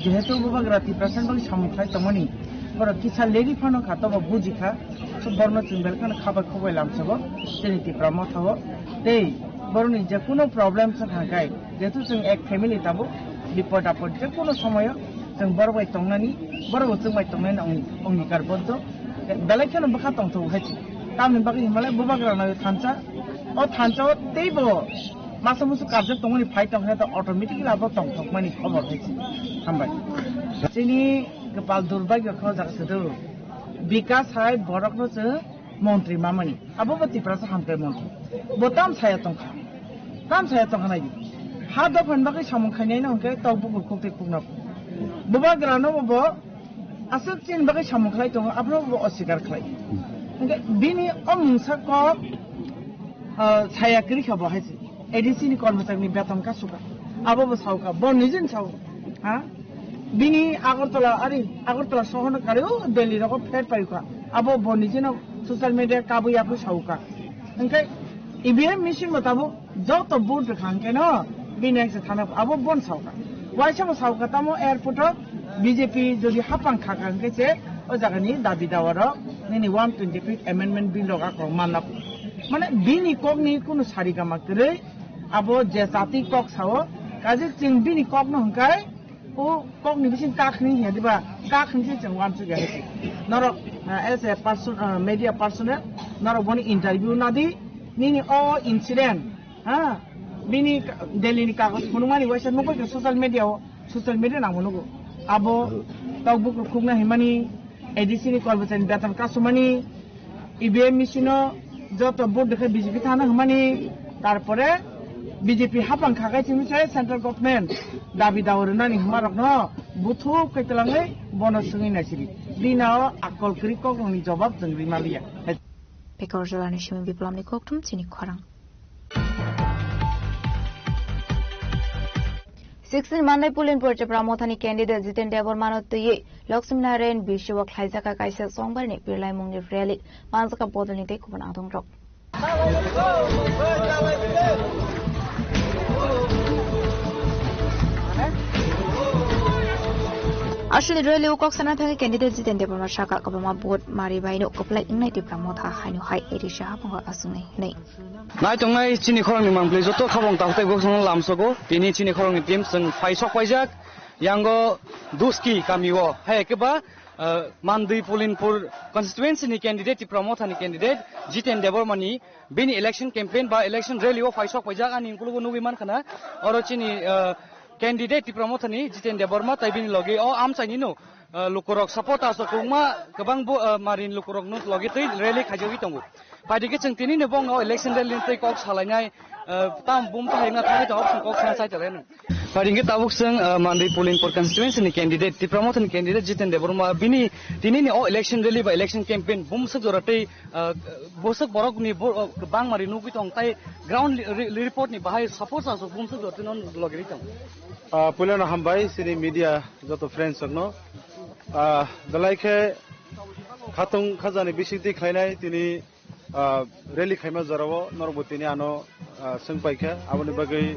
Jehetu Bubagra Tiprasani bagwi samung khlai tongmani, borok kisa leri phano kha, tobo buji kha. So borno chwng belai kheno khabai khubai lamsogo chini Tipra Mothao. Tei borokni je kuno problem se thangkhai, jehetu chwng ek family tabuk, bipod apod je kuno somoyo chwng borok bai tongnani, borok bo chwng bai tongnani ang-, angikar boddo. Belai kheno bwkha tongthogo hai se. Tamni bagwi hinmalai Bubagrano thansa, o thansa o teibo masa musu karjak tongmani phai tongkhe to automatically abo tongthokmani khobor hai se. Hambai. Chini kwpal durbagyo khe o jaga se do. Bikas hai borokno chwng Montri mamani, abo bo Tiprasa hamkrai montri. Bo tam saya tongkha. Tam saya tongkha nai di. Ha dophan bagwi samung khainai no hwnkhe tok bukur khuk tei khukna. Bubagra no bo aswk chini bagwi samung khlai tongo, abono bo oswikar khlai. Hwnkhe bini o mungsa kok, ah, saya kwrwi kha bo hai se. A D C ni kormochari ni beton kasukha. Abo bo sauka, bo nijin sau. Ha? Bini Agartala, ari Agartala sohorno kari o Delhi rogo flat paikha. Abo bo nijino social media kabui yakui sauka. Hwnkhe E V M machine bo tabuk joto vote rwkha hwnkhe no bini ekse thana abo bon sauka. Waisa bo sauka tamo airport o B J P jodi hapang khaka hwnkhe se o jagani dabi dawa rok nini one twenty fifth amendment bill rok akhorok manna. Mane bini kokni kunu sari gama kwrwi abo je jati kok sao kaje chwng bini kokno hwnkhe O kokni bising kak hwnwi hiya diba? Kak hwnwi se chwng uansuk ya hai se. Norok, ah, as a person, ah, media personnel, norok boni interview nadi, nini o incident, ha? Bini ka-, Delhi ni kagoj phunukmani waisa nukgwi kha social media o, social media nangbo nugo. Abo tok bukur khukna himani, A D C ni kormochari ni beton kasumani, E V M machine o joto vote rwkhe B J P thana hwnmani, tarpore B J P hapang khakai simi se central government dabi dawa rwnani hwnmarokno buthuk khe twlangwi bono swngwi naisidi. Bini o akol kwrwi kokrokni jobab chwng rima liya. Pekor jilani simi Biplamni kokthum chini khorang. Sixteen Mandai Pulinpur Tipra Mothani candidate Jiten Debbarmano twiwi Lakshmi Narayan B C o khlaijak kaisa chongbarni birlaimungni rally manjak bodolni tei kubun adongrok. Aswkni rally o kok sana thangwi candidate Jiten Debbarma saka kwbangma vote mari baino kwplai wngnai Tipra Motha haino hai A D C haphango aswknai hwnwi. Naitongnai chini khoroknwi mangpli joto khabong takhuk tei bwskango lamsogo. Tini chini khoroknwi team chwng phai sok paijak. Yango Duski kamio. Hai khe ba, ah, Mandwi Pulinpur constituency ni candidate, Tipra Motha ni candidate, Jiten Debbarma ni bini election campaign ba election rally o phai sok paijak. Ani ukologo nugwi mankha na. Oro chini, ah, candidate Tipra Motha ni Jiten Debbarma tai bini logi o amchaini no. Ah, lukurok supporters rok kwbangma, kwbang bo, ah, marin lukurok nuk logi twi rally khaijagwi tongo. Paidi khe chwng tini ni bongno election rally twi kok salainai, ah, tam bum ta haina thangwi tongo, chwng kok sana chai tonglainai. Paidi khe tabuk chwng, ah, Mandwi Pulinpur constituency ni candidate, Tipra Motha ni candidate Jiten Debbarma bini tini ni o election rally ba election campaign bumswk jora tei, ah, bwswk borok ni bo, ah, bangma ri nugwi tong tai ground li-, ri-, report ni bahai supporters rok bumswk jora twi non logi ri tong. Ah, puilano hambai chini media joto friends rokno. Ah, belai khe khatung khajani bisingtwi khlainai tini, ah, rally khaima jorao norokbo tini ano, ah, swng paikha. Aboni bagwi,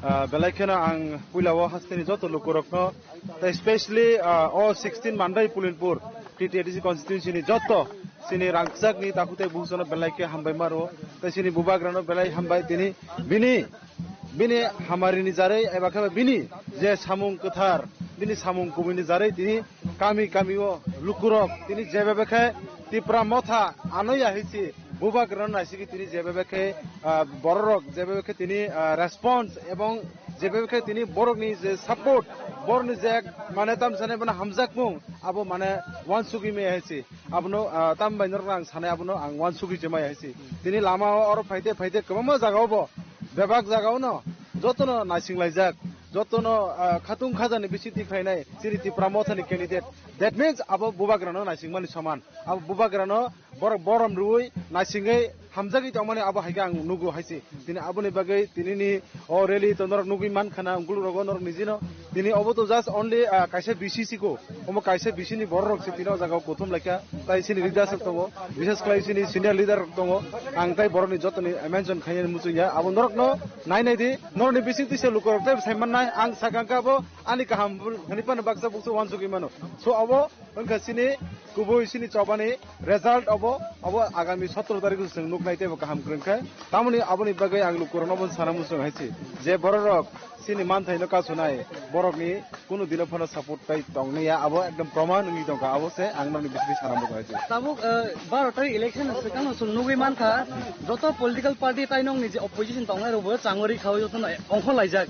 ah, belai kheno ang puilao hasteni joto lukurokno, tei specially, ah, o sixteen Mandai Pulinpur T T A D C constituency ni joto chini rangchakni takhuk tei bukhukno belai khe hambai maro, tei chini bubagrano belai hambai tini bini Bini hamarini jarwi eba khe bini je samung kwthar, bini samung kubuini jarwi tini kami kami o lukurok tini jebebe khe Tipra Motha ano ya hai se bubagrano naisingwi tini jebebe khe, ah, bororok jebebe khe tini, ah, response ebong jebebe khe tini borokni je support, borokni je mane tamsani bono hamjakmung abo mane uansugwi maya hai se. Abono, ah, tambai norokno ang sanai abono ang uansugwi se maya hai se. Tini lama o oro phaite phaite kwbangma jaga o bo Bebak jagao no jotono naisinglaijak, jotono, ah, khatung khajani bisingtwi khlainai chini Tipra Mothani candidate. That means abo bubagrano naisingmani soman. Abo bubagrano borok borom rwui naisingwi hamjagwi tongmani abo hai khe ang nugo hai se. Tini aboni bagwi tinini o rally to norok nugwi mankha na, ungkuluk rogo norok nijino. Tini obo to just only, ah, kaisa B C siko. Omo kaisa B C ni borok rok se tini o jaga o kuthum laikha. Tai chini leaders rok tongo. Bishes khlai chini senior leader rok tongo. Ang tai borok ni joto ni mention khainani muchung ya. Abo norok no nai nai di. Norok ni bising twi se lukurok tai sai mannai. Ang sakang khe abo ani kaham hwnwi phano baksa buksa uansugwi mano. So abo wngkha chini kubui chini chobani result obo, obo agami sotro tarikh o chwng nuknai teibo kaham kwrwng khe. Tamoni aboni bagwi ang lukurokno bo sana muchung hai se, je bororok chini manthaino kasunai, borokni kunu dino phano support tai tongniya, abo ekdom proman wngwi tongkha, abo se ang nokni bisingtwi sana muchung hai se. Tabuk, eh, baro tarik election swkangno chwng nugwi mankha, joto political party tai nokni je opposition tongnai rokbo changori khaui jotono ongkhorlaijak.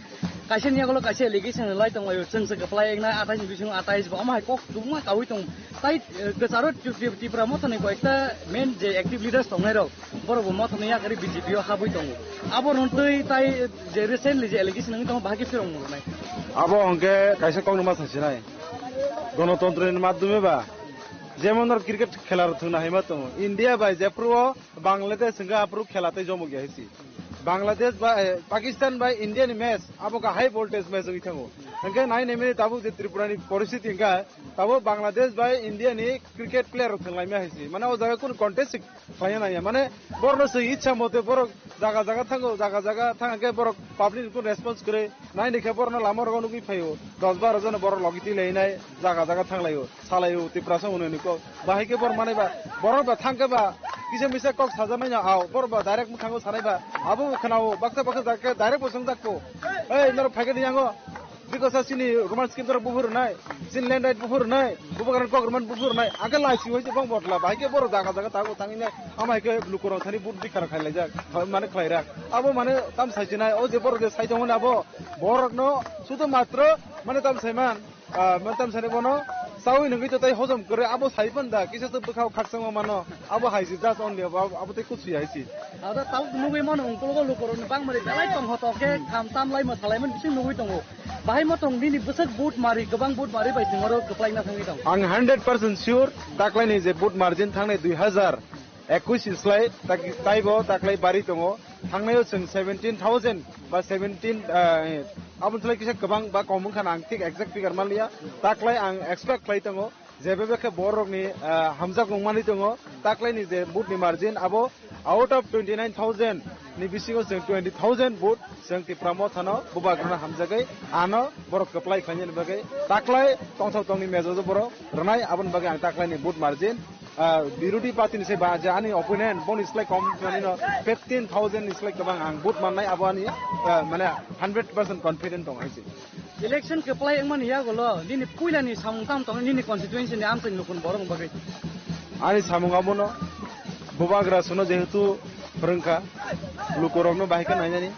Kaisa ni yagulo kaisa allegation lai tonglaio, chwng se kwplai ekna atais ni bisingo atais bo, omo hai kok tubuma kaui tong. Tai, eh, kwcharo Tri-, Tri-, Tripura Motha ni koyekta main je active leaders tongnai rok, borok bo Motha ni yakari B J P o habwi tongo. Abo rwng twi tai, eh, je recently je allegation wngwi tongo, bahai khe phirong mwnai. Abo hwnkhe kaisa kokno ma sasinai. Gonotontro ni madhyome ba, jemon nor cricket khela rok thwngna hai ma tongo. India bai jephru o Bangladesh hwnkhe aphuru khela tei jomok ya hisi. Bangladesh ba, eh, Pakistan bai India ni match abo khe high voltage match wngwi thango. Hwnkhe nai nai mani tabuk je Tripura ni poristiti hwnkhe tabuk Bangladesh bai India ni cricket player rok thwnglaimya hisi. Mane o jaga kunu contest khlaina nangya. Mane borokno se ichha mote borok jaga jaga thango, jaga jaga thang khe borok public ni kunu response kwrwi. Naini khe borokno lama rogo nugwi phaio, dos baro jona borok logi twi lainai, jaga jaga thanglaio, salaio, Tiprasa hwnwi kok. Bahai khe borok manai ba, borok ba thang khe ba, kisa misa kok sajaknai no ao, borok ba direct mwkhango sanai ba, abo bo khwnao, baksa baksa jak khe direct bo swngjak kho. Ei, norok phai khe ni yango, bikosa chini Roman script rok buphuru nai, chini land right buphuru nai, bubagra kok Roman buphuru nai, age lai si hoi se bong botla, bahai khe borok jaga jaga tago tangwi nai, ama hai khe lukurok thani but bikha rok khai laijak, mane khlai rak. Abo mane tam sai sinai, o je borok je sai tongmani abo, borokno sudu matro mane tam saiman, ah, mane tam sani bono chawi nungwi to tai hojom kwrwi abo sai panda kisa se bwkhao khakchangma mano abo hai si just only abo, abo tei kuchwi hai si. Ado tabuk nugwi mano ungkulugo lukurokni bangmani belai tongthotok khe kham tam laima salaimani bising nugwi tongo. Bahai mo tong nini bwswk but mari, kwbang but mari bai chwng oro kwplaina thangwi tongo. Ang hundred percent sure taklaini je but margin thangnai dui hazar ekwis slai tak-, taibo taklai bari tongo. Thangnaio chwng seventeen thousand ba seventeen, ah, aboni slai kisa kwbang ba kom wngkha na ang thik exact figure manliya. Taklai ang expect khlai tongo je bebak khe borokni, ah, hamjak wngmani tongo. Taklaini je but ni margin abo out of twenty nine thousand ni bisingo chwng twenty thousand but chwng Tipra Mothano bubagrano hamjagwi ano borok kwplai khlainani bagwi taklai tongthok tongni mejojo borok rwnai aboni bagwi ang taklaini but margin ah, birodhi party ni se ba je ani opponent boni slai kom manino fifteen thousand ni slai kwbang ang vote mannai abo ani, ah, mane hundred percent confident tong hai se. Election kwplai wngmani yagulo nini puilani samung tam tong nini constituency ni amchai nukun borok bagwi. Ani samung abono bubagra suno jehetu phwrwngkha lukurokno bahai khe nainani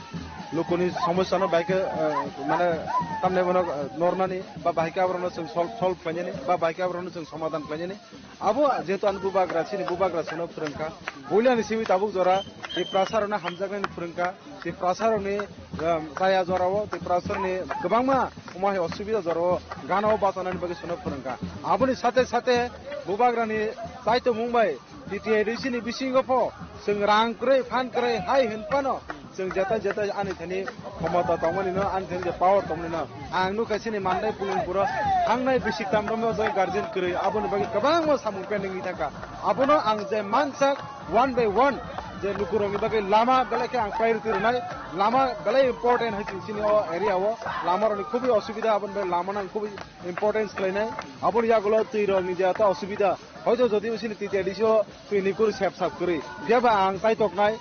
lukuni somosya no bahai khe, ah, mane tamne bono, ah, nornani ba bahai khe aborokno chwng solve, solve khlainani ba bahai khe aborokno chwng somadhan khlainani. Abo jehetu ani bubagra, chini bubagra sono phwrwngkha. Puilani simi tabuk jora Tiprasa rokno hamjaknani phwrwngkha. Tiprasa rokni, um, chaya jorao, Tiprasa rokni kwbangma omo hai osubida jorao gana o bachanani bagwi sono phwrwngkha. Aboni sate sate bubagrani chaitomung bai T T A D C ni bisingo pho chwng rang kwrwi, phan kwrwi hai hwn phano, chwng jeta jeta ani thani khomota tongmani no, ani thani je power tongmani no, ang nukha chini Mandai Pulungpuro thangnai bisik tamrokno je guardian kwrwi, aboni bagwi kwbangma samung pending wngwi thangkha. Abono ang je mansak one by one je lukurokni bagwi lama belai khe ang priority rwnai, lama belai important hai chini o area o, lama rokni khubui osubida, aboni bagwi lama no ang khubui importance khlainai. Aboni yagulo twi rokni je ta osubida, hoito jodi chini T T A D C o twi ni kuru sep sap kwrwi. Phiya ba ang chaitoknai,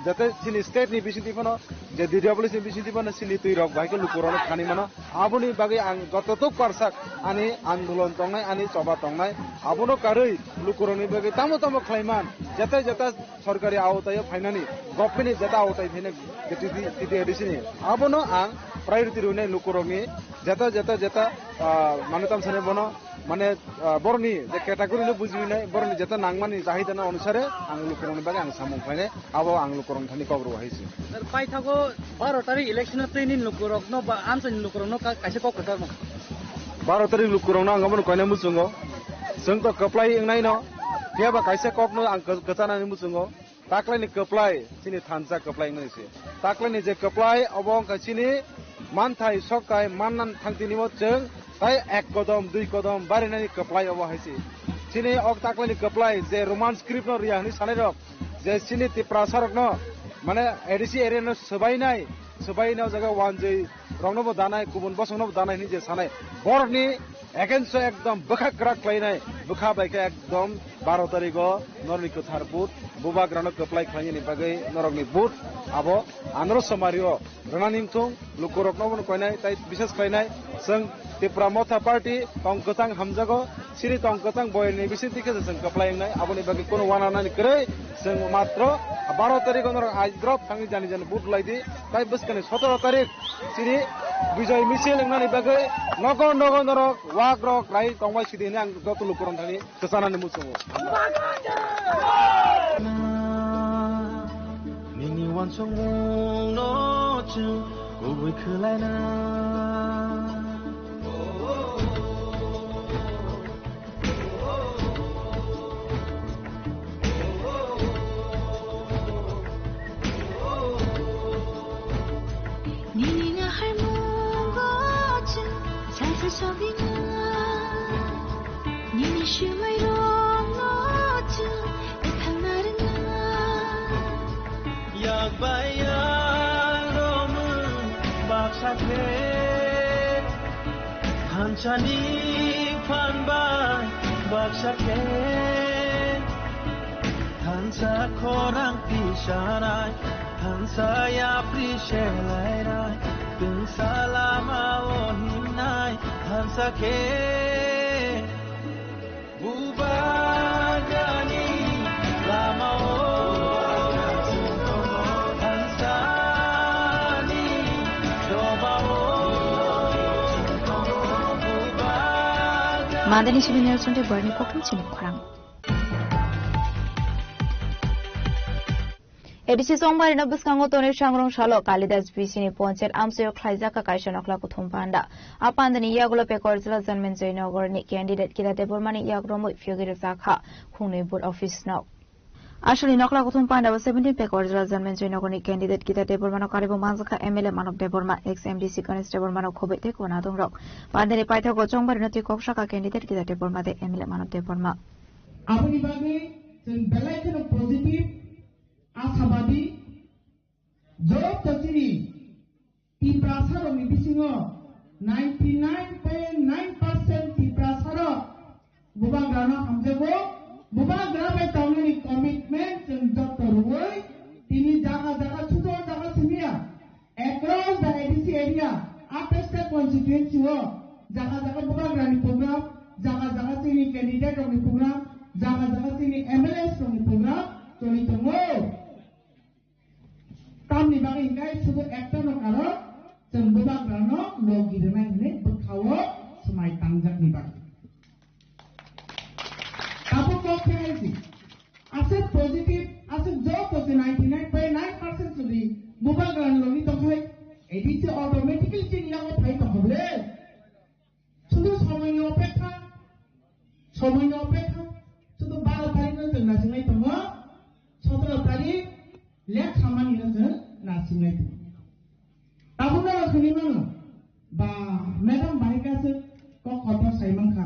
jate chini state ni bisingtwi phano, je D W C ni bisingtwi phano chini twi rok bai khe lukurokno thani mano. Aboni bagwi ang jototok parsak ani andolon tongnai, ani choba tongnai. Abono karwi lukurokni bagwi tamo tamo khlaiman, jete jeta sorkari awtaio phainani, government ni jeta awtai phainai T T A D C ni. Abono ang priority rwnai lukurokni jeta, jeta, jeta, ah, mane tam sani bono, mane, ah, borokni je category no bujiwi nai, borokni jeta nangmani chahida no onusare ang lukurokni bagwi ang samung khlainai, abo ang lukurokni thani kok rw hai se. Sir, paithago baro tarik election o twi nini lukurokno ba amchaini lukurokno ka-, kaisa kok kwchar no? Baro tarik lukurokno ang abono koinai muchungo. Chwng to kwplai wngnai no, phiya ba kaisa kok no ang kw-, kwchanani muchungo. Taklaini kwplai, chini thansa kwplai wngnai se. Taklaini je kwplai, obo wngkha chini manthai, sokthai, mannan thangtini o chwng tai ek kodom, dui kodom barinani kwplai obo hai se. Chini ok taklaini kwplai je Roman script no riya hwnwi sanai rok, je chini Tiprasa rokno, mane A D C area no swbainai, swbainai o jaga wanjwi rokno bo danai, kubun bosongno bo danai hwnwi je sanai. Borokni against o ekdom bwkha kwrak khlainai, bwkha bai khe ekdom baro tarigo norni kwthar but, bubagrano kwplai khlainani bagwi norokni but, abo anoro somario rwnani wngthung, lukurokno bono koinai tai bises khlainai. Chwng Tipra Motha Party tong kwchang hamjago, Siri tong kwchang boyani bising tikhe se chwng kwplai wngnai, aboni bagwi kono uananani kwrwi. Chwng matro baro tarikh o norok aidrop thangwi jani jani vote lai di, tai bwskani sotoro tarikh siri bijoy misil wngnani bagwi nogo nogo norok wakrok rai tongbai sidi hwnwi ang joto lukurok thani kwchanani muchungo. Nini uansukmungno chwng kubui khlaina. Nini ngahar mungo chwng salsa sobina. Nini swmai rokno chwng ethangna rwna. Yak bai yak romwi baksa khe, thansani phan bai baksa khe. Thansa khorang tisanai, thansa yapri selainai, tungsa lama o himnai, thansa khe. Bubagani lama o, thansani doba o, bubagani. Mandani sibini alsunte borni kokthum chini khorang. A D C Chongbarino bwskango tonwi sangrong salo Kalidas B C ni ponchayat amchaio khlaijak kha kaisa nokla kuthum panda. A pandani yagulo Pekor jila Janmenjoy Nogor ni candidate Gita Debbarma ni yak romwi phiyogwi rwjak kha khungnwi booth office no. Aswkni nokla kuthum panda o seventeen Pekor jila Janmenjoy Nogor ni candidate Gita Debbarma no karwi bo manjak kha M L A Manob Debbarma, ex M D C Ganesh Debbarma no khobwi tei kwbangma adongrok. Pandani paithago Chongbarino twi kok sakha candidate Gita Debbarma tei M L A Manob Debbarma. Aboni bagwi chwng belai kheno positive, ashabadi, joto chini Tiprasarokni bisingo ninety nine point nine percent Tiprasarok Bubagrano hamjago. Bubagra bai tongnani commitment chwng joto rwui tini jaga jaga chuto jaga simiya. Across the A D C area, attaista constituency o jaga jaga Bubagrani program, jaga jaga chini candidate rokni program, jaga jaga chini M L As rokni program choli tongo. Tamni bagwi hinkhe sudu ekta no karon chwng Bubagrano logi rwnai hwnwi bwkhao swmai tangjakni bagwi. Tabuk kok khe hai si. Aswk positive, aswk joto se ninety nine point nine percent sudi Bubagrani logi tongkhai, A D C automatically chini yago phai tongkha bwle. Sudu somoini opekha, somoini opekha, sudu baro tarikh no chwng nasinglai tongo, sotoro tarikh lekha mani no chwng nasinglai tongo. Tabuk no rw khwni mano, ba, madam bahai kha se kok kotor sai mankha,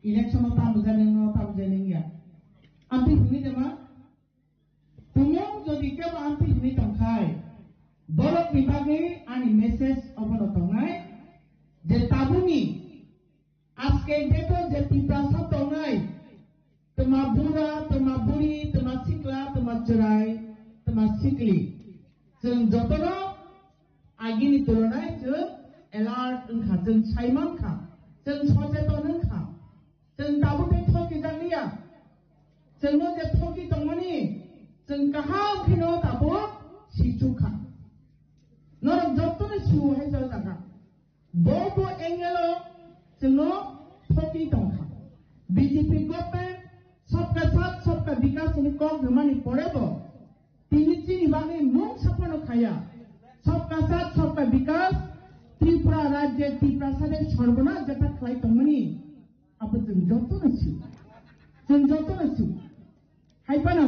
election o tamo jani no tamo jani wngya. Amtwi hwnwi de ma, tumung jodi kebo amtwi hwnwi tongkhai, borokni bagwi ani message obono tongnai je tabukni aske date o je Tiprasa tongnai, twma bura, twma buri, twma sikla, twma chwrai, twma sikli, chwng jotono agini tulonai chwng alert wngkha, chwng saimankha, chwng socheton wngkha. Chwng tabuk tei thoki jakliya. Chwngno je thoki tongmani, chwng kaham kheno tabuk sichukha. Norok jotono siwo hai jagao. Bo bo angle o chwngno thoki tongkha. B J P government Sabka Saath Sabka Vikas ni kok rwmani pore bo tini chini bagwi mung saphano khaya. Sabka Saath Sabka Vikas, Tripura rajye Tiprasa de sorbonas jeta khlai tongmani. Abo chwng jotono sio. Chwng jotono sio. Hai phano,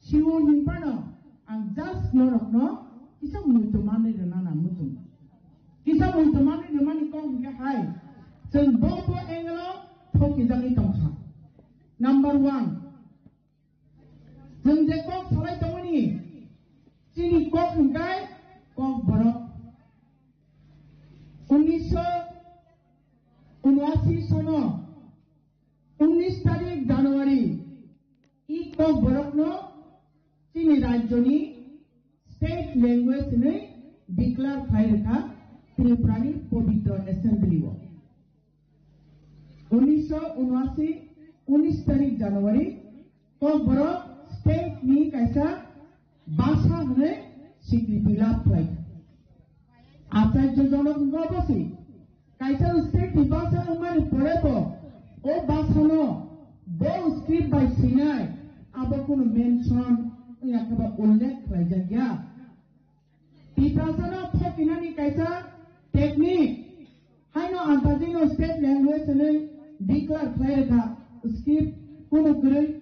sio hin phano, ang just norokno kisa muitu manwi rwna nang muchung. Kisa muitu manwi rwmani kok hinkhe hai, chwng bo bo angle o thokijagwi tongkha. Number one, chwng je kok salai tongmani, chini kok hinkhe kok borok. Unnisho unasi sono, unnis tarik January, i kok borokno chini rajyoni state language hinwi declare khlai rwkha Tripurani Pabitra Assembly o. Unisho unasi, unis tarik January, Kokborok state ni kaisa basa hwnwi sikriti lab khlai. Acharya Jonok wngkha obo se. Kaisa state ni basa wngmani pore bo o basa no bo script bai swinai abo kunu mention wngya khe ba ullekh khlaijakya. Tiprasa no phokinani kaisa technique haino antajino state language hwnwi declare khlai rwkha script kunu kwrwi.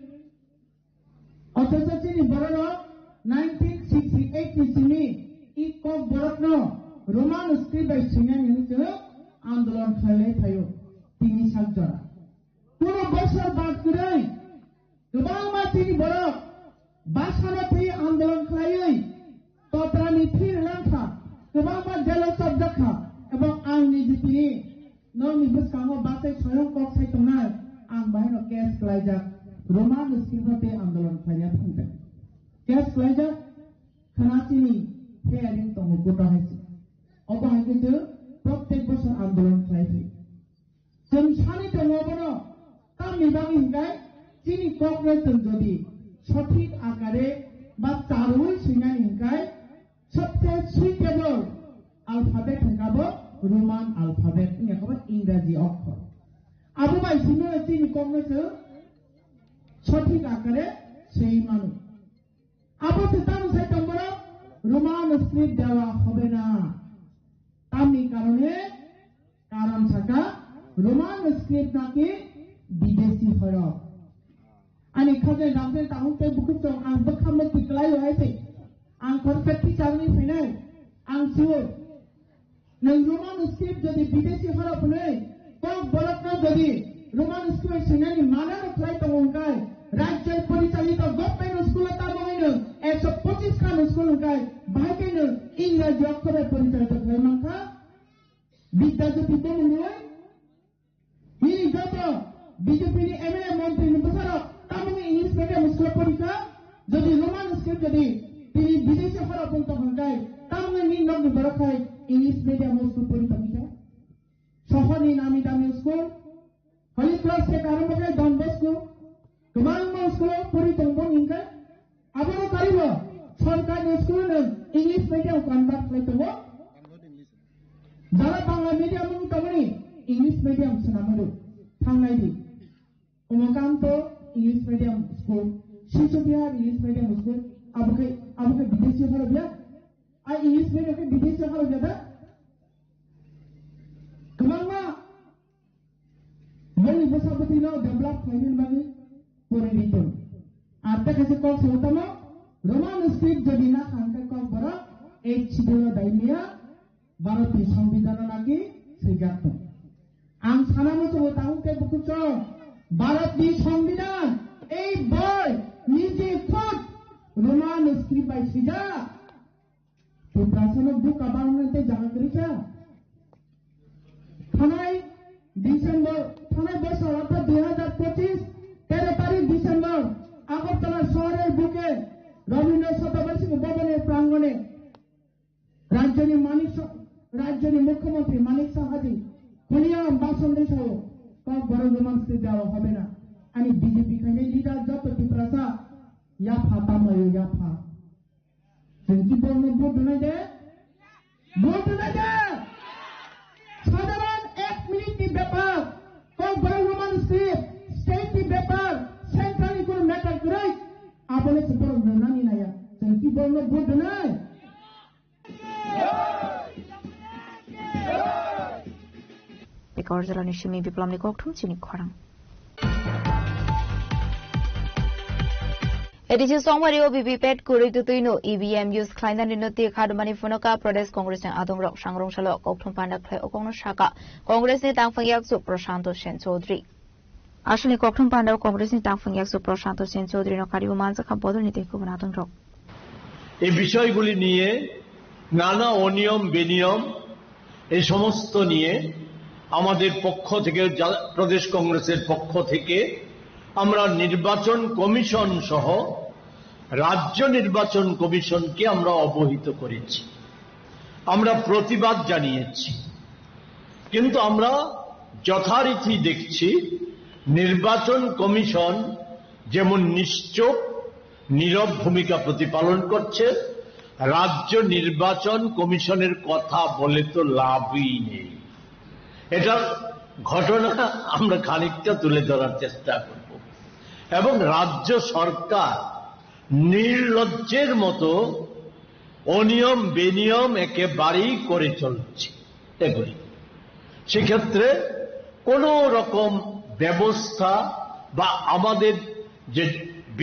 Othocho chini bororok nineteen sixty eight ni simi i Kokborokno Roman script bai swinani hwnwi chwng andolon khlailai phaio tini sak jora. Kunu bosor bad kwrwi kwbangma chini borok basano thwi andolon khlaiwi totrani thwi rwlang kha, kwbangma jelo chopjak kha, ebong ang niji tini nokni bwskango bachai soyong kok sai tongnai, ang bahino case khlaijak, Roman script no tei andolon khlaina thangkha. Case khlaijak, khana chini hearing tongo court o hai se. Obo hai khe chwng protek bosor andolon khlai phi. Chwng sani tongo bono, tamni bagwi hwnkhe chini kokno chwng jodi sothik akare ba charwi swinani hwnkhe sobse suitable alphabet hwnkha bo Roman alphabet wngya khe bo Ingraji okhor. Abo bai simi chini kokno chwng sothik akare swi mano. Abo se tamo sai tongborok Roman script dewa hobe na. Tamni karone, karon saka Roman script naki bidesi horok. Ani khajai damsai tahun tei bukhuk chong ang bwkha mukti kwlai o hai se. Ang khoroksa teacher ni phainai. Ang sio. Nwng Roman script jodi bidesi horok hwnwi, Kokborokno jodi Roman script swinani mano rok khlai tongo hwnkhe, rajyo porichalito government school o tamo hwnwi nwng ekso pochis khan school hwnkhe, bahai khe nwng Ingraji okhore porichalito khlai mankha. Bidya Jyoti Bumung rwi, Nini joto B J P ni M L A montri ni bwsarok tamungni English medium school o porikha, jodi Roman script jodi tini bidesi horok pun tong hwnkhe, tamungni nini nokni borok khai English medium o school pori tongkha? Sohor ni nami dami school, Holy Cross se karon bakhai Don Bosco, kwbangma school o pori tong boni hwnkhe, Abono karibo sorkarni school no English medium convert khlai tongo. Jara Bangla medium wng tongmani English medium swnamwi rw thangnai di. Omo kam to English medium school, Shishu Vihar English medium school, abo khe, abo khe bidesi horok ya. A English medium khe bidesi horok ya da. Kwbangma Boni bwsa bwtwi no develop khlaina bagwi pori ri tong. Ar tei kaisa kok se tamo Roman script jodi na kha hwnkhe kok borok eight schedule o daimia Bharat ni Songbidan o naki swijak tong. Ang sana muchungo tabuk tei bukuchok Bharat ni Songbidan ei boi niji khud Roman script bai swijak. Tiprasano buka bangna tei jaga kwrwi kha. Thanai December, thanai bosor orthat dui hazar pochis, tero tarik December, Agartala sohoror buke Rabindra Shatabarshiki Bhavanor prangone rajyoni Manik Sa-, rajyoni Mukhyamantri Manik Saha ji khuliyam bhasan rwsao, Kokborok Roman script dewa hobe na. Ani B J P khainai leader joto Tiprasa yapha tamlaio yapha. Chwng ki borokno vote rwnai de? Vote rwnai de? Sadharon ek minute ni bepar, Kokborok Roman script, state ni bepar, central ni kono matter kwrwi, abono se borok rwnani naiya. Chwng ki borokno vote rwnai? Bikor jora ni simi Biplomni kokthum chini khorang. A D C songmari o V V P A T kwrwi twtwi no E V M use khlainani no twi khadumani phunukha Pradesh Congress ni adongrok sangrong salo kokthum panda khlai okongno saka Congress ni tangphang yakchu Prashanto Sen Chaudhary. Aswlni kokthum panda o Congress ni tangphang yakchu Prashanto Sen Chaudhary no kariwi manjakha bodol ni tei kubun adongrok. এই বিষয়গুলি নিয়ে নানা অনিয়ম বেনিয়ম, এই সমস্ত নিয়ে আমাদের পক্ষ থেকে, জা-, প্রদেশ কংগ্রেসের পক্ষ থেকে আমরা নির্বাচন কমিশন সহ রাজ্য নির্বাচন কমিশনকে আমরা অবহিত করেছি, আমরা প্রতিবাদ জানিয়েছি, কিন্তু আমরা যথারীতি দেখছি নির্বাচন কমিশন যেমন নিশ্চুপ, নীরব ভূমিকা প্রতিপালন করছে, রাজ্য নির্বাচন কমিশনের কথা বলে তো লাভই নেই। এটার ঘটনা আমরা খানিকটা তুলে ধরার চেষ্টা করব এবং রাজ্য সরকার নির্লজ্জের মতো অনিয়ম বেনিয়ম একেবারেই করে চলছে এগুলি। সেক্ষেত্রে কোনো রকম ব্যবস্থা বা আমাদের যে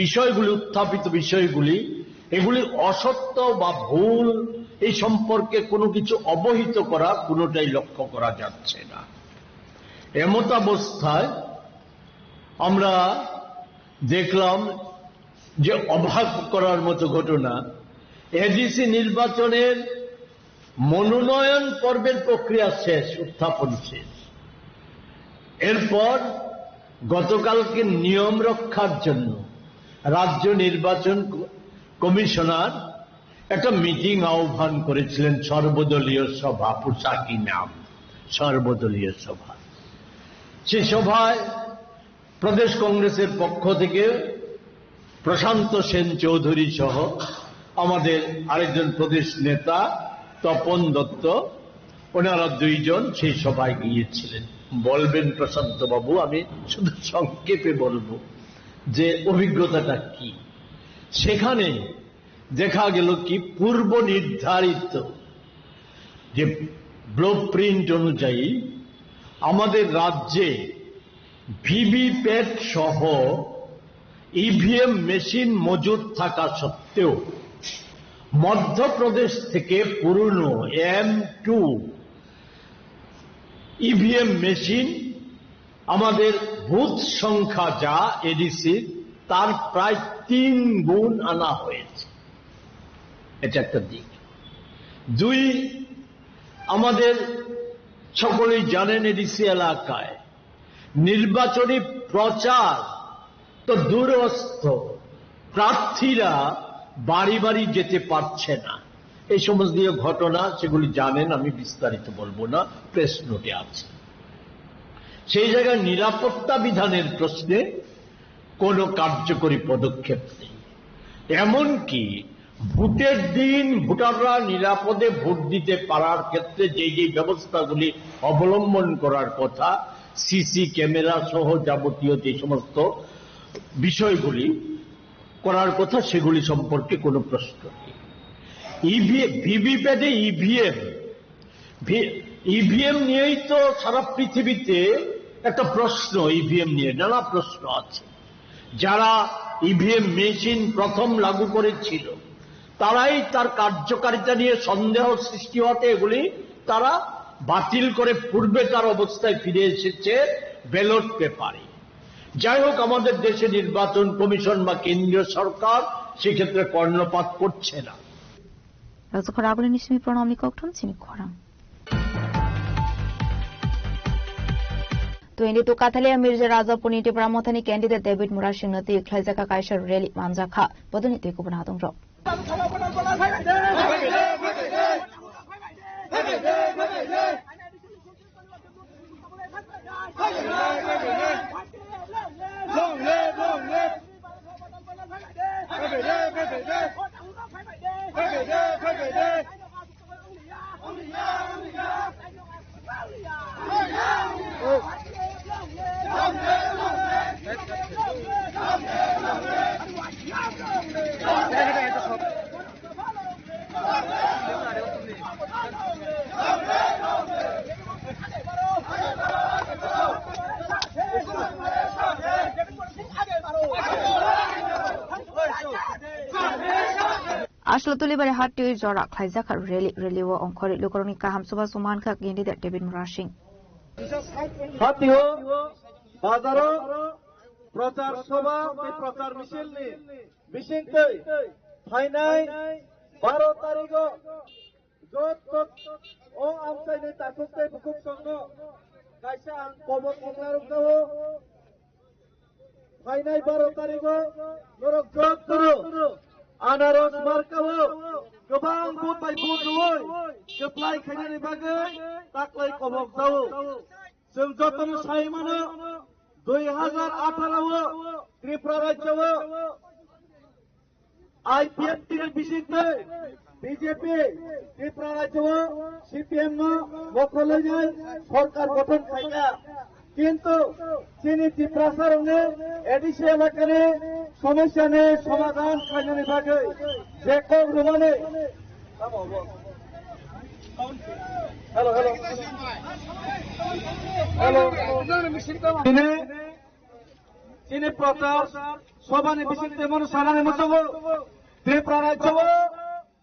বিষয়গুলি, উত্থাপিত বিষয়গুলি, এগুলি অসত্য বা ভুল, এই সম্পর্কে কোনো কিছু অবহিত করা কোনোটাই লক্ষ্য করা যাচ্ছে না। এমতাবস্থায় আমরা দেখলাম যে অবাক করার মতো ঘটনা, এডিসি নির্বাচনের মনোনয়ন পর্বের প্রক্রিয়া শেষ, উত্থাপন শেষ। এরপর গতকালকে নিয়ম রক্ষার জন্য রাজ্য নির্বাচন ক-, কমিশনার একটা মিটিং আহ্বান করেছিলেন, সর্বদলীয় সভা, পোশাকি নাম সর্বদলীয় সভা। সেই সভায় প্রদেশ কংগ্রেসের পক্ষ থেকে প্রশান্ত সেন চৌধুরী সহ আমাদের আরেকজন প্রদেশ নেতা তপন দত্ত, ওনারা দুইজন সেই সভায় গিয়েছিলেন। বলবেন প্রশান্ত বাবু, আমি শুধু সংক্ষেপে বলবো যে অভিজ্ঞতাটা কি। সেখানে দেখা গেল কি, পূর্ব নির্ধারিত যে ব্লু প্রিন্ট অনুযায়ী আমাদের রাজ্যে ভিভিপ্যাট সহ ইভিএম মেশিন মজুদ থাকা সত্ত্বেও মধ্যপ্রদেশ থেকে পুরনো এম টু ইভিএম মেশিন আমাদের বুথ সংখ্যা যা এডিসি, তার প্রায় তিন গুণ আনা হয়েছে। এটা একটা দিক। দুই, আমাদের সকলেই জানেন, এডিসি এলাকায় নির্বাচনী প্রচার তো দূরস্থ, প্রার্থীরা বাড়ি বাড়ি যেতে পারছে না। এই সমস্ত ঘটনা, সেগুলি জানেন, আমি বিস্তারিত বলবো না, প্রেস নোটে আছে। সেই জায়গায় নিরাপত্তা বিধানের প্রশ্নে কোনো কার্যকরী পদক্ষেপ নেই। এমনকি ভোটের দিন ভোটাররা নিরাপদে ভোট দিতে পারার ক্ষেত্রে যে যে ব্যবস্থাগুলি অবলম্বন করার কথা, সিসি ক্যামেরা সহ যাবতীয় যে সমস্ত বিষয়গুলি করার কথা, সেগুলি সম্পর্কে কোনো প্রশ্ন নেই। ইভি ভিভিপ্যাটে ইভিএম ভি-, ইভিএম নিয়েই তো সারা পৃথিবীতে একটা প্রশ্ন, ইভিএম নিয়ে নানা প্রশ্ন আছে। যারা ইভিএম মেশিন প্রথম লাগু করেছিল, তারাই তার কার্যকারিতা নিয়ে সন্দেহ সৃষ্টি হতে এগুলি তারা বাতিল করে পূর্বেকার অবস্থায় ফিরে এসেছে ব্যালট পেপারে। যাই হোক, আমাদের দেশে নির্বাচন কমিশন বা কেন্দ্রীয় সরকার সেক্ষেত্রে কর্ণপাত করছে না। Rajak khorang agulini simi pranamni kokthum chini khorang. Twenty two Kathalia Mirza Rajapurni Tipra Mothani candidate David Murasingno twi khlaijak kaisa rally manjakha. Bodoni twi kubun hatung rok. Long live, long live. Happy day, happy day. Happy day, happy day. Aswk Tulibari Hati jora khlaijak rally, rally o ongkhorwi lukurokni kaham chubachu mankha candidate David Murasing. Hati o bazaro prochar sobha tei prochar misil ni bisingtwi phainai baro tarigo joto o amchaini takhuk tei bukhuk songno kaisa ang kobok onglarok jago. Phainai baro tarigo norok jotono anaros markao kwbang vote bai vote rwui kwplai khainani bagwi taklai kobok jago. Chwng jotono sai mano, dui hazar atharo o Tripura rajyo o I P F T ni bisingtwi B J P Tripura rajyo o C P M no mokolwi nai sorkar gothon khaikha. Kintu chini Tiprasa rokni A D C elakani somosyani somadhan khlainani bagwi je kok rwmani Hello, hello. Hello. Chini, chini prochar sobhani bisingtwi mano sanani muchungo Tripura rajyo o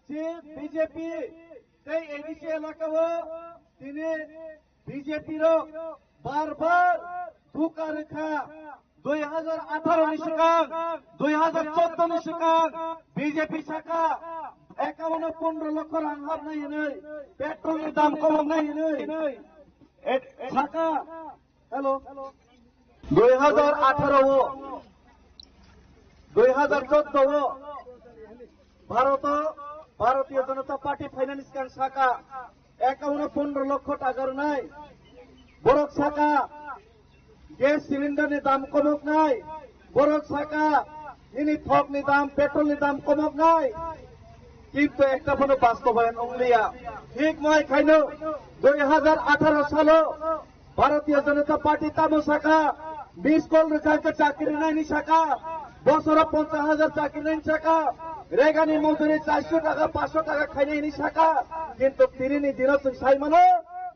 je B J P tei A D C elaka o tini B J P rok bar bar dhuka rwkha. Dui hazar atharo ni swkang, dui hazar chordo ni swkang B J P saka ekawanno pondro lokho rang hapnai hinwi, petrol ni dam komoknai hinwi, et-, saka, hello, dui hazar atharo o, dui hazar chordo o Bharoto Bharatiya Janata Party phainani swkang saka ekawanno pondro lokho taka rwnai. Borok saka gas cylinder ni dam komoknai. Borok saka nini thok ni dam, petrol ni dam komoknai. Kintu ekta phano bastobayan wngliya. Thik mai khaino dui hazar atharo salo Bharatiya Janata Party tamo saka, miss call rwkha hwnkhe chakri naini saka, bosoro ponchas hajar chakri naini saka, regani mojuri charso taka, paanso taka khainai hini saka, kintu tinini dino chwng sai mano,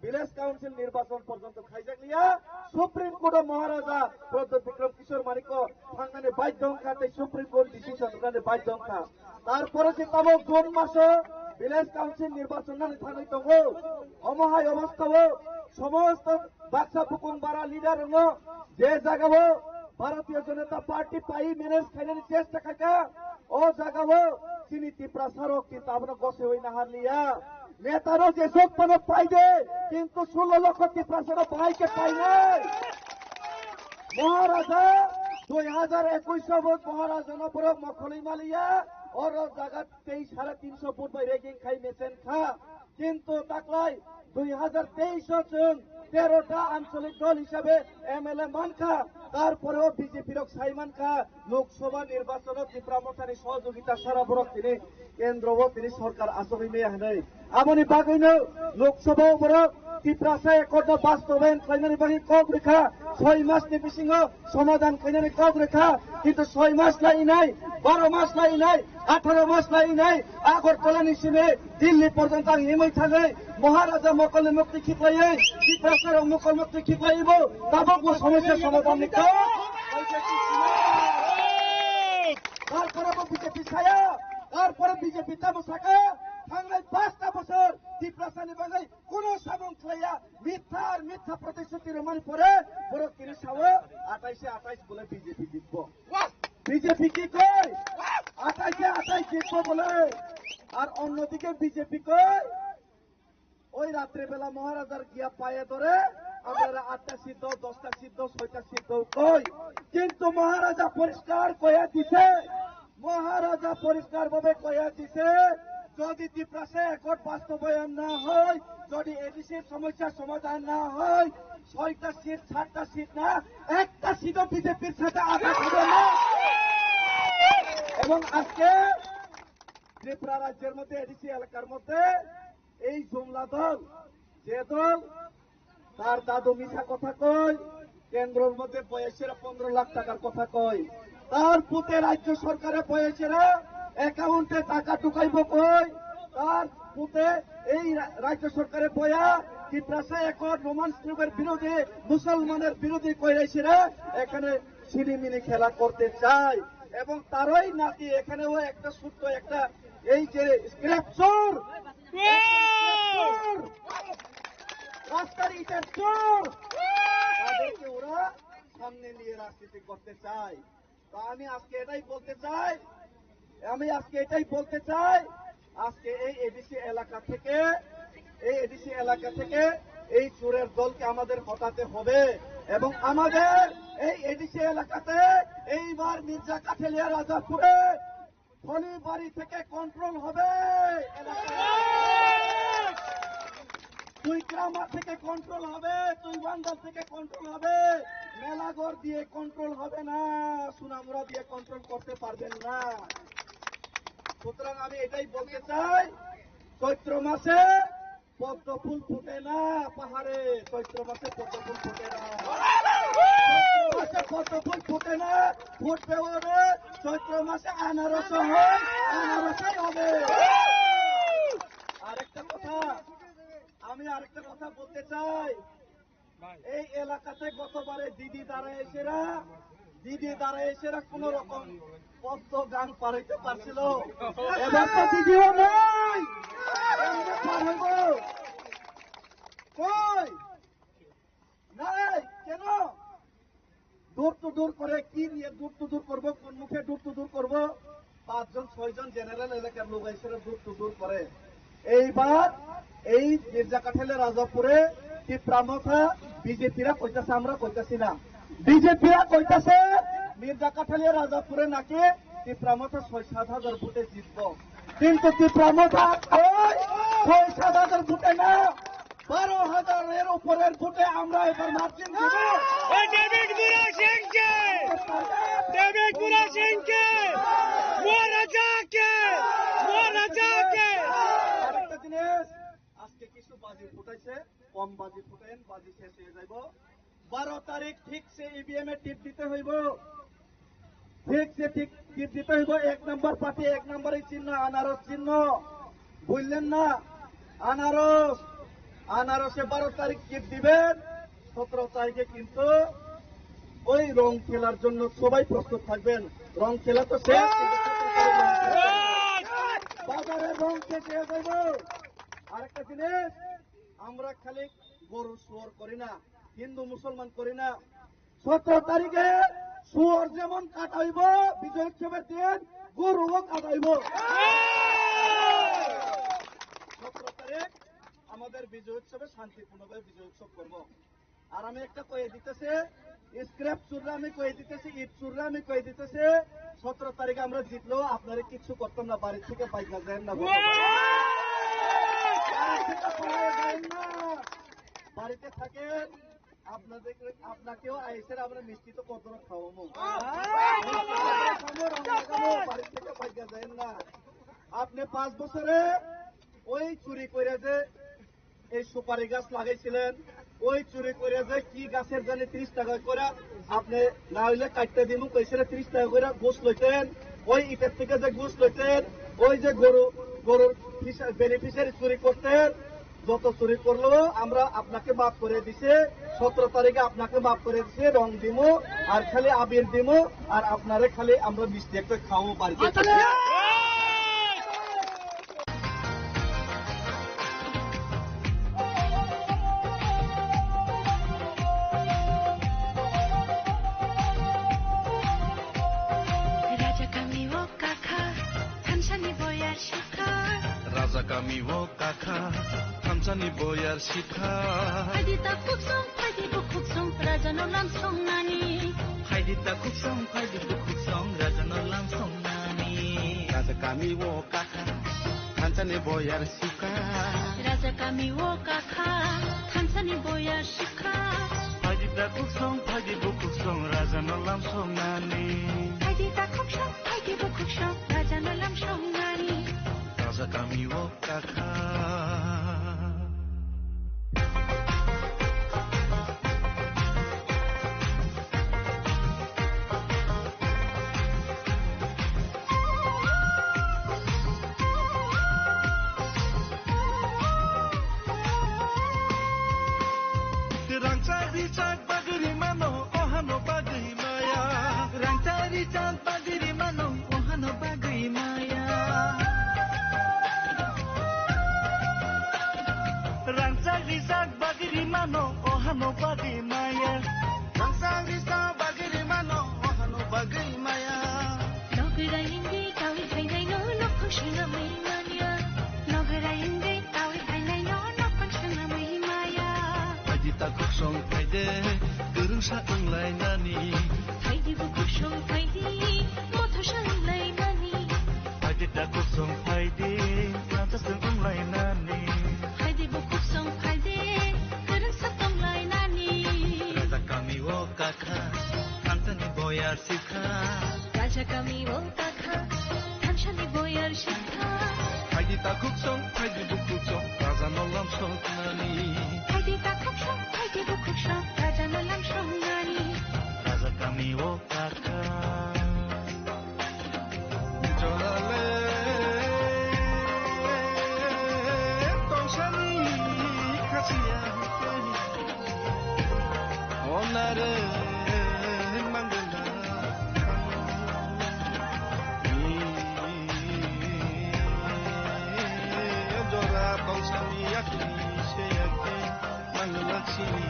village council nirbachon porjonto khaijak liya, Supreme Court o Maharaja Pradyot Bikram Kishore Manikya thangnani baidhyo wngkha tei Supreme Court decision rwnani baidhyo wngkha. Tarpore je tamo June maso village council nirbachon nani thangwi tongo. Omo hai obostha o somosto baksa bukung bara leader rokno je jaga o Bharatiya Janata Party pai manage khainani chesta khaikha, o jaga o chini Tiprasa rok kintu abono gosewi naharliya. Neta rok jesok phano paide, kintu sullo lokho Tiprasa rok bahai khe painai. Maharaja dui hazar ekush sabot Maharaja no borok mokholwi maliya, oro jaga tei sare tinso vote bai reging khai mechen kha. Kintu taklai dui hazar teis o chwng tero ta ancholik dol hisabe M L A mankha, tarporeo B J P rok sai mankha, Lok Sabha nirbachon o Tipra Mothani sohojogita sara borok tini kendro o tini sorkar achogwi maya hinwi. Aboni bagwino Lok Sabha o borok Tiprasa Accord no bastobayan khlainani bagwi kok rwkha, soi mas ni bisingo somadhan khlainani kok rwkha, kintu soi mas lai nai, baro mas lai nai, atharo mas lai nai, Agartala ni simi Delhi porjonto ang himwi thangwi Maharaja mokolni mukti khiklaiwi, Tiprasa rok mokol mukti khiklaiwi bo tabok bo somosya somadhan ni kok. Tarpore bo B J P saya, tarpore B J P tamo saka, thangnai pasta bosor Tiprasa ni bagwi kuno samung khlaiya, mitha ar mitha protishruti rwmani pore borok tini sao atais atais bole B J P jitbo. B J P ki koi? Atais atais jitbo bole. Ar onnodike B J P koi? Oi ratre bela Maharajar giya paye dore, amrara atta seat do, dosta seat do, soita seat do koi. Kintu Maharaja poriskar koya dise, Maharaja poriskar bhabe koya dise, jodi Tiprasa Accord bastobayan na hoi, jodi A D C somosya somadhan na hoi, soita seat, satta seat na, ekta seat o B J P sate agat hobe na. Ebong ajke Tripura rajyer moddhe A D C elakar moddhe ei jumla dol, je dol tar dadu misa kotha koi, kendror moddhe boyesera pondro lakh takar kotha koi, tar pute rajyo sorkare boyesera account e taka dhukaibo koi, tar pute ei ra-, rajyo sorkare boya Tiprasa Accord, Roman script er birodhi, Musolmaner birodhi koirai sera ekhane sinimini khela korte chai. Ebong taroi nati ekhaneও একটা সূত্র, একটা এই যে স্ক্র্যাপ চোর, রাস্তার ইটের চোর, তাদেরকে ওরা সামনে নিয়ে রাজনীতি করতে চায়। তো আমি আজকে এটাই বলতে চাই, আমি আজকে এটাই বলতে চাই, আজকে এই এডিসি এলাকা থেকে, এই এডিসি এলাকা থেকে এই চোরের দলকে আমাদের হটাতে হবে এবং আমাদের এই এডিসি এলাকাতে এইবার মির্জা কাঠেলিয়া রাজাপুরে ধনী বাড়ি থেকে কন্ট্রোল হবে। এলাকা তুই ক্রামা থেকে কন্ট্রোল হবে, তুই ওয়ান্ডার থেকে কন্ট্রোল হবে, মেলাঘর দিয়ে কন্ট্রোল হবে না, সোনামুড়া দিয়ে কন্ট্রোল করতে পারবেন না। সুতরাং আমি এটাই বলতে চাই, চৈত্র মাসে পদ্ম ফুল ফোটে না পাহাড়ে, চৈত্র মাসে পদ্ম ফুল ফোটে না। চৈত্র মাসে পদ্ম ফুল ফোটে না, ফুটবে ওরে, চৈত্র মাসে আনারস হয়, আনারসই হবে। আরেকটা কথা, আমি আরেকটা কথা বলতে চাই, এই এলাকাতে গতবারে দিদি দাঁড়ায় এসেরা, দিদি দাঁড়ায় এসেরা কোনো রকম পদ্ম গান পারাইতে পারছিল। এবার তো দিদিও নাই। কেমনে পার হইব? কই? নাই। কেন? ডোর টু ডোর করে কি নিয়ে ডোর টু ডোর করবো, কোন মুখে ডোর টু ডোর করবো? পাঁচজন ছয়জন জেনারেল এলাকার লোক এসে ডোর টু ডোর করে। এইবার এই মির্জা কাঠালিয়া রাজাপুরে তিপ্রামথা বিজেপিরা কইতাছে, আমরা কইতাছি না। বিজেপিরা কইতাছে মির্জা কাঠালিয়া রাজাপুরে নাকি তিপ্রামথা ছয় সাত হাজার ভোটে জিতবো, কিন্তু তিপ্রামথা ওই ছয় সাত হাজার ভোটে না, বারো হাজারের উপরের ভোটে আমরা এবার মার্জিন দিব। ওই ডেভিড বুরা সিংকে, ডেভিড বুরা সিংকে, মোর রাজাকে, মোর রাজাকে। আরেকটা জিনিস, আজকে কিছু বাজি ফুটাইছে, কম বাজি ফুটাইন, বাজি শেষ হয়ে যাইব। বারো তারিখ ঠিক সে ইভিএম এ টিপ দিতে হইব। ঠিক সে ঠিক টিপ দিতে হইব। এক নম্বর পার্টি, এক নম্বরই চিহ্ন আনারস চিহ্ন। বুঝলেন না? আনারস, আনারসে বারো তারিখ টিপ দিবেন। সতেরো তারিখে কিন্তু ওই রং খেলার জন্য সবাই প্রস্তুত থাকবেন। রং খেলা তো শেষ, কিন্তু সতেরো তারিখ রং খেলা। বাজারে রং শেষ হয়ে যাইব। আরেকটা জিনিস, আমরা খালি গরু শুয়োর করি না, হিন্দু মুসলমান করি না। সতেরো তারিখে শুয়োর যেমন কাটাইব, বিজয় উৎসবের দিন গরুও কাটাইব। সতেরো তারিখ আমাদের বিজয় উৎসবে শান্তিপূর্ণভাবে বিজয় উৎসব করব। আর আমি একটা কয়ে দিতেছি, স্ক্র্যাপ চুররা আমি কয়ে দিতেছি, ইট চুররা আমি কয়ে দিতেছি, সতেরো তারিখে আমরা জিতলেও আপনারা কিচ্ছু করতাম না, বাড়ি থেকে বাইরে যান না। বাড়ি থেকে বাইরে যান না, বাড়িতে থাকেন। আপনাদের, আপনাকেও আইসের আমরা মিষ্টি তো কত খাওয়াবো। বাড়ি থেকে বাইরে যান না। আপনি পাঁচ বছরে ওই চুরি করে যে এই সুপারি গাছ লাগাইছিলেন, ওই চুরি করে যে কি গাছের জানি ত্রিশ টাকা করে আপনি না হইলে কাটতে দিমু কইছিলেন, ত্রিশ টাকা করে ঘুষ লইতেন, ওই ইটের থেকে যে ঘুষ লইতেন, ওই যে গরু, গরুর বেনিফিশিয়ারি চুরি করতেন, যত চুরি করলো আমরা আপনাকে মাফ করে দিছে। সতেরো তারিখে আপনাকে মাফ করে দিছে, রং দিমু আর খালি আবির দিমু আর আপনারে খালি আমরা মিষ্টি একটা খাওয়াবো বাড়িতে। Raja kami o kakha, thansani boyar sikha. Raja kami o kakha, thansani boyar sikha. Phaidi ta khuksong, phaidi bukhuksong, raja no lam songnani. Phaidi ta khuksong, phaidi bukhuksong, raja no lam songnani. Raja kami o kakha, thansani boyar sikha. Raja kami o kakha, thansani boyar sikha. Phaidi ta khuksong, phaidi bukhuksong, raja no lam songnani. Phaidi ta khuksong, phaidi bukhuksong, raja no lam songnani. Raja kami o kakha. Rangchak richak bagwi mano, ohano bagwi maya. Rangchak richak bagwi mano, ohano bagwi maya. Raja kami o takha, thansani boyar sikha. Phaidi takhuk song, phaidi bukhuk song, raja no lam song nani. Phaidi takhuk song, phaidi bukhuk song, raja no lam song nani. Raja kami o takha. Jorale tongsani khasiya. Onare mangala. Jora tongsani yakni se yakni mangala sini.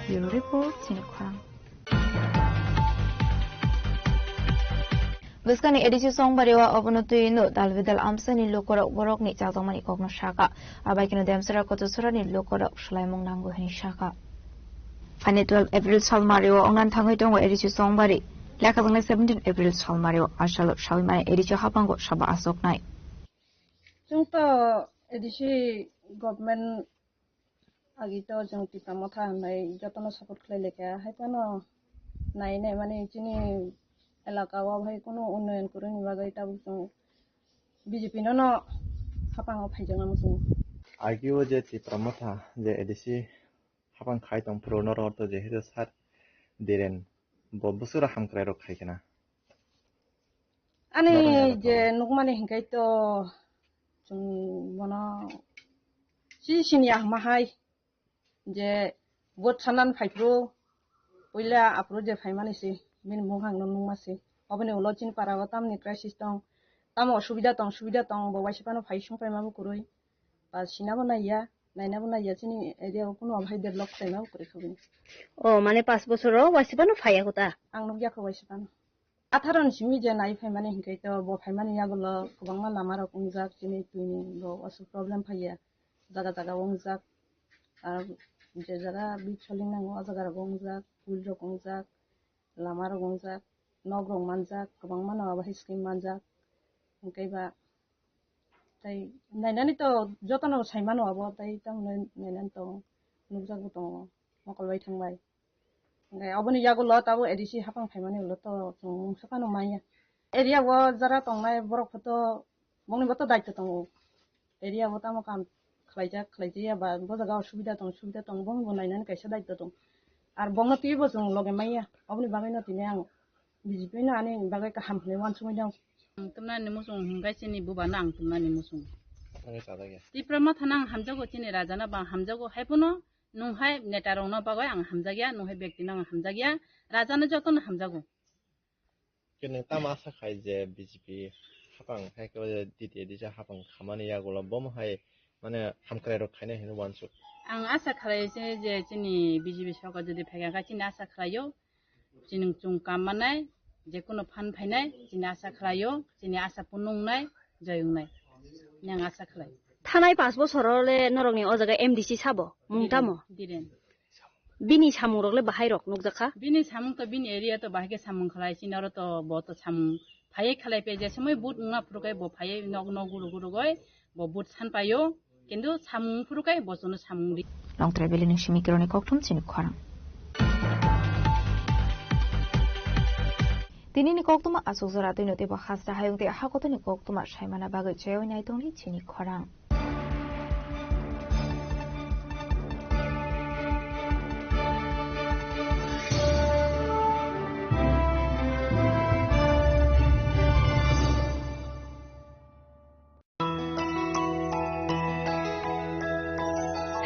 Bureau Report, Chini Khorang. Bwskangni A D C Songbari o obono twi no dal bidal amsani lukurok borokni chajakmani kokno saka. Abai kheno Demsara Kochasarani lukurok swlaimung nango hwnwi saka. Phaini twelve April salmari o wngna thangwi tongo A D C Songbari. Lekha tongnai seventeen April salmari o asalo sawi mani A D C hapango saba asoknai. Chwng to A D C government agi to chwng Tipra Motha hwnwi jotono support khlai laikha, hai phano nai nai mani chini elaka o hai kunu unnoyon kwrwini bagwi tabuk chwng B J P no no hapango phaijakna muchungo. Agi o je Tipra Motha je A D C hapang khai tong phuru norok to jehetu sir Dhiren bo bwswk rok hamkrai rok khai khna. Ani je nukmani hinkai to chwng bono si sini ahma hai je vote sanan phaiphuru puila aphuru je phaimani si bini mung hangno nukma si oboni ulo chini para o tamni crisis tong tamo osubida tong subida tong bo waisa phano phai sung phaima bo kwrwi. Ba sinabo naiya, nainabo naiya, chini area o kunu obo hai develop khlaima bo kwrwi kha bini. O, mane pash bochor o waisa phano phaiya kho ta? Ang nukya kho waisa phano. Atharo ni simi je nai phaimani hinkhai to bo phaimani yagulo kwbangma lama rok wngjak, chini twini bo oso problem phaiya, jaga jaga wngjak. Ar je jaga bit soling nango o jaga rok wngjak, pool rok wngjak, lama rok wngjak, nok rok manjak, kwbangma no abo hai scheme manjak. Hinkhai ba Tai nainani to jotono saimano abo, tai tamoni nainani to nukjagwi tongo mokol bai thangbai. Hwnkhe aboni yagulo tabuk A D C hapang phaimani ulo to chwng mungsa phano manya. Area o jara tongnai borok photo bongni bo to daityo tongo. Area o tamo kam khlaijak khlaijaya ba bo jaga o subida tong subida tong bongni bo nainani kaisa daityo tong. Ar bongno twibo chwng loge manya. Aboni bagwino tini ang B J P no ani bagwi kaham hwnwi uansugwi dong. Ang tumnani muchung hwnkhe chini bubano ang tumnani muchung. Ani chajak ya. Tipra Mothano ang hamjago, chini rajano bo ang hamjago, haiphano nwng hai neta rokno bagwi ang hamjakya, nwng hai bektino ang hamjakya, rajano jotono hamjago. Khe nwng tamo asa khai je B J P hapang hai khe D T A D C hapang khamani yagulo bomo hai mane hamkrai rok khainai hinwi uansuk. Ang asa khlai se je chini B J P sorkar jodi phaikha khe chini asa khlaio. Chini chwng kam manai, je kuno phan phainai, chini asa khlaio, chini asa punung nai, joyung nai. Nang asa khlai. Thanai panch bochor le norokni o jaga M D C sabo, mung tamo? Dhiren. Bini samung rok le bahai rok nukjakha? Bini samung to bini area to bahai khe samung khlai, chini oro to bo to samung phaiye khlai pe je somoi but wngna phuru khe bo phaiye nok nok guru guru goi bo but san paio. Kintu samung phuru kai bosono samung ri. Longtrai Valley ni simi kironi kokthum chini khorang. Tini ni koktuma asuk jora twi no teibo hasta hayung tei hakotoni koktuma saimana bagwi chayoi nai tongni chini khorang.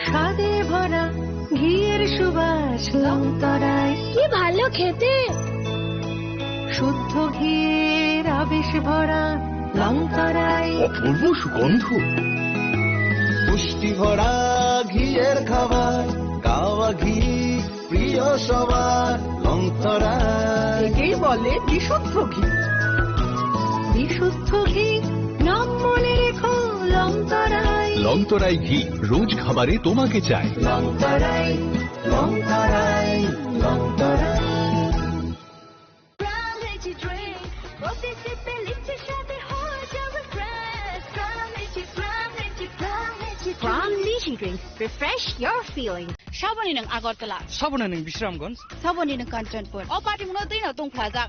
স্বাদে ভরা ঘিয়ের সুবাস লং তরাই। কি ভালো খেতে। শুদ্ধ ঘিয়ের আবেশ ভরা লংতরাই। অপূর্ব সুগন্ধ। পুষ্টি ভরা ঘিয়ের খাবার, গাওয়া ঘি প্রিয় সবার, লংতরাই। একেই বলে বিশুদ্ধ ঘি। বিশুদ্ধ ঘি, নাম মনে রেখো, লংতরাই। লংতরাই ঘি, রোজ খাবারে তোমাকে চাই। লংতরাই, লংতরাই, লংতরাই। Pram Lychee Drink, প্রতি সিপে লিচি স্বাদে হয়ে যাবে fresh। Pram Lychee, Pram Lychee, Pram Lychee Drink। Pram Lychee Drink, refresh your feeling. Saboni nwng Agartala. Saboni nwng Bisramganj. Saboni nwng Kanchanpur. O party mungno twi no tongphlajak.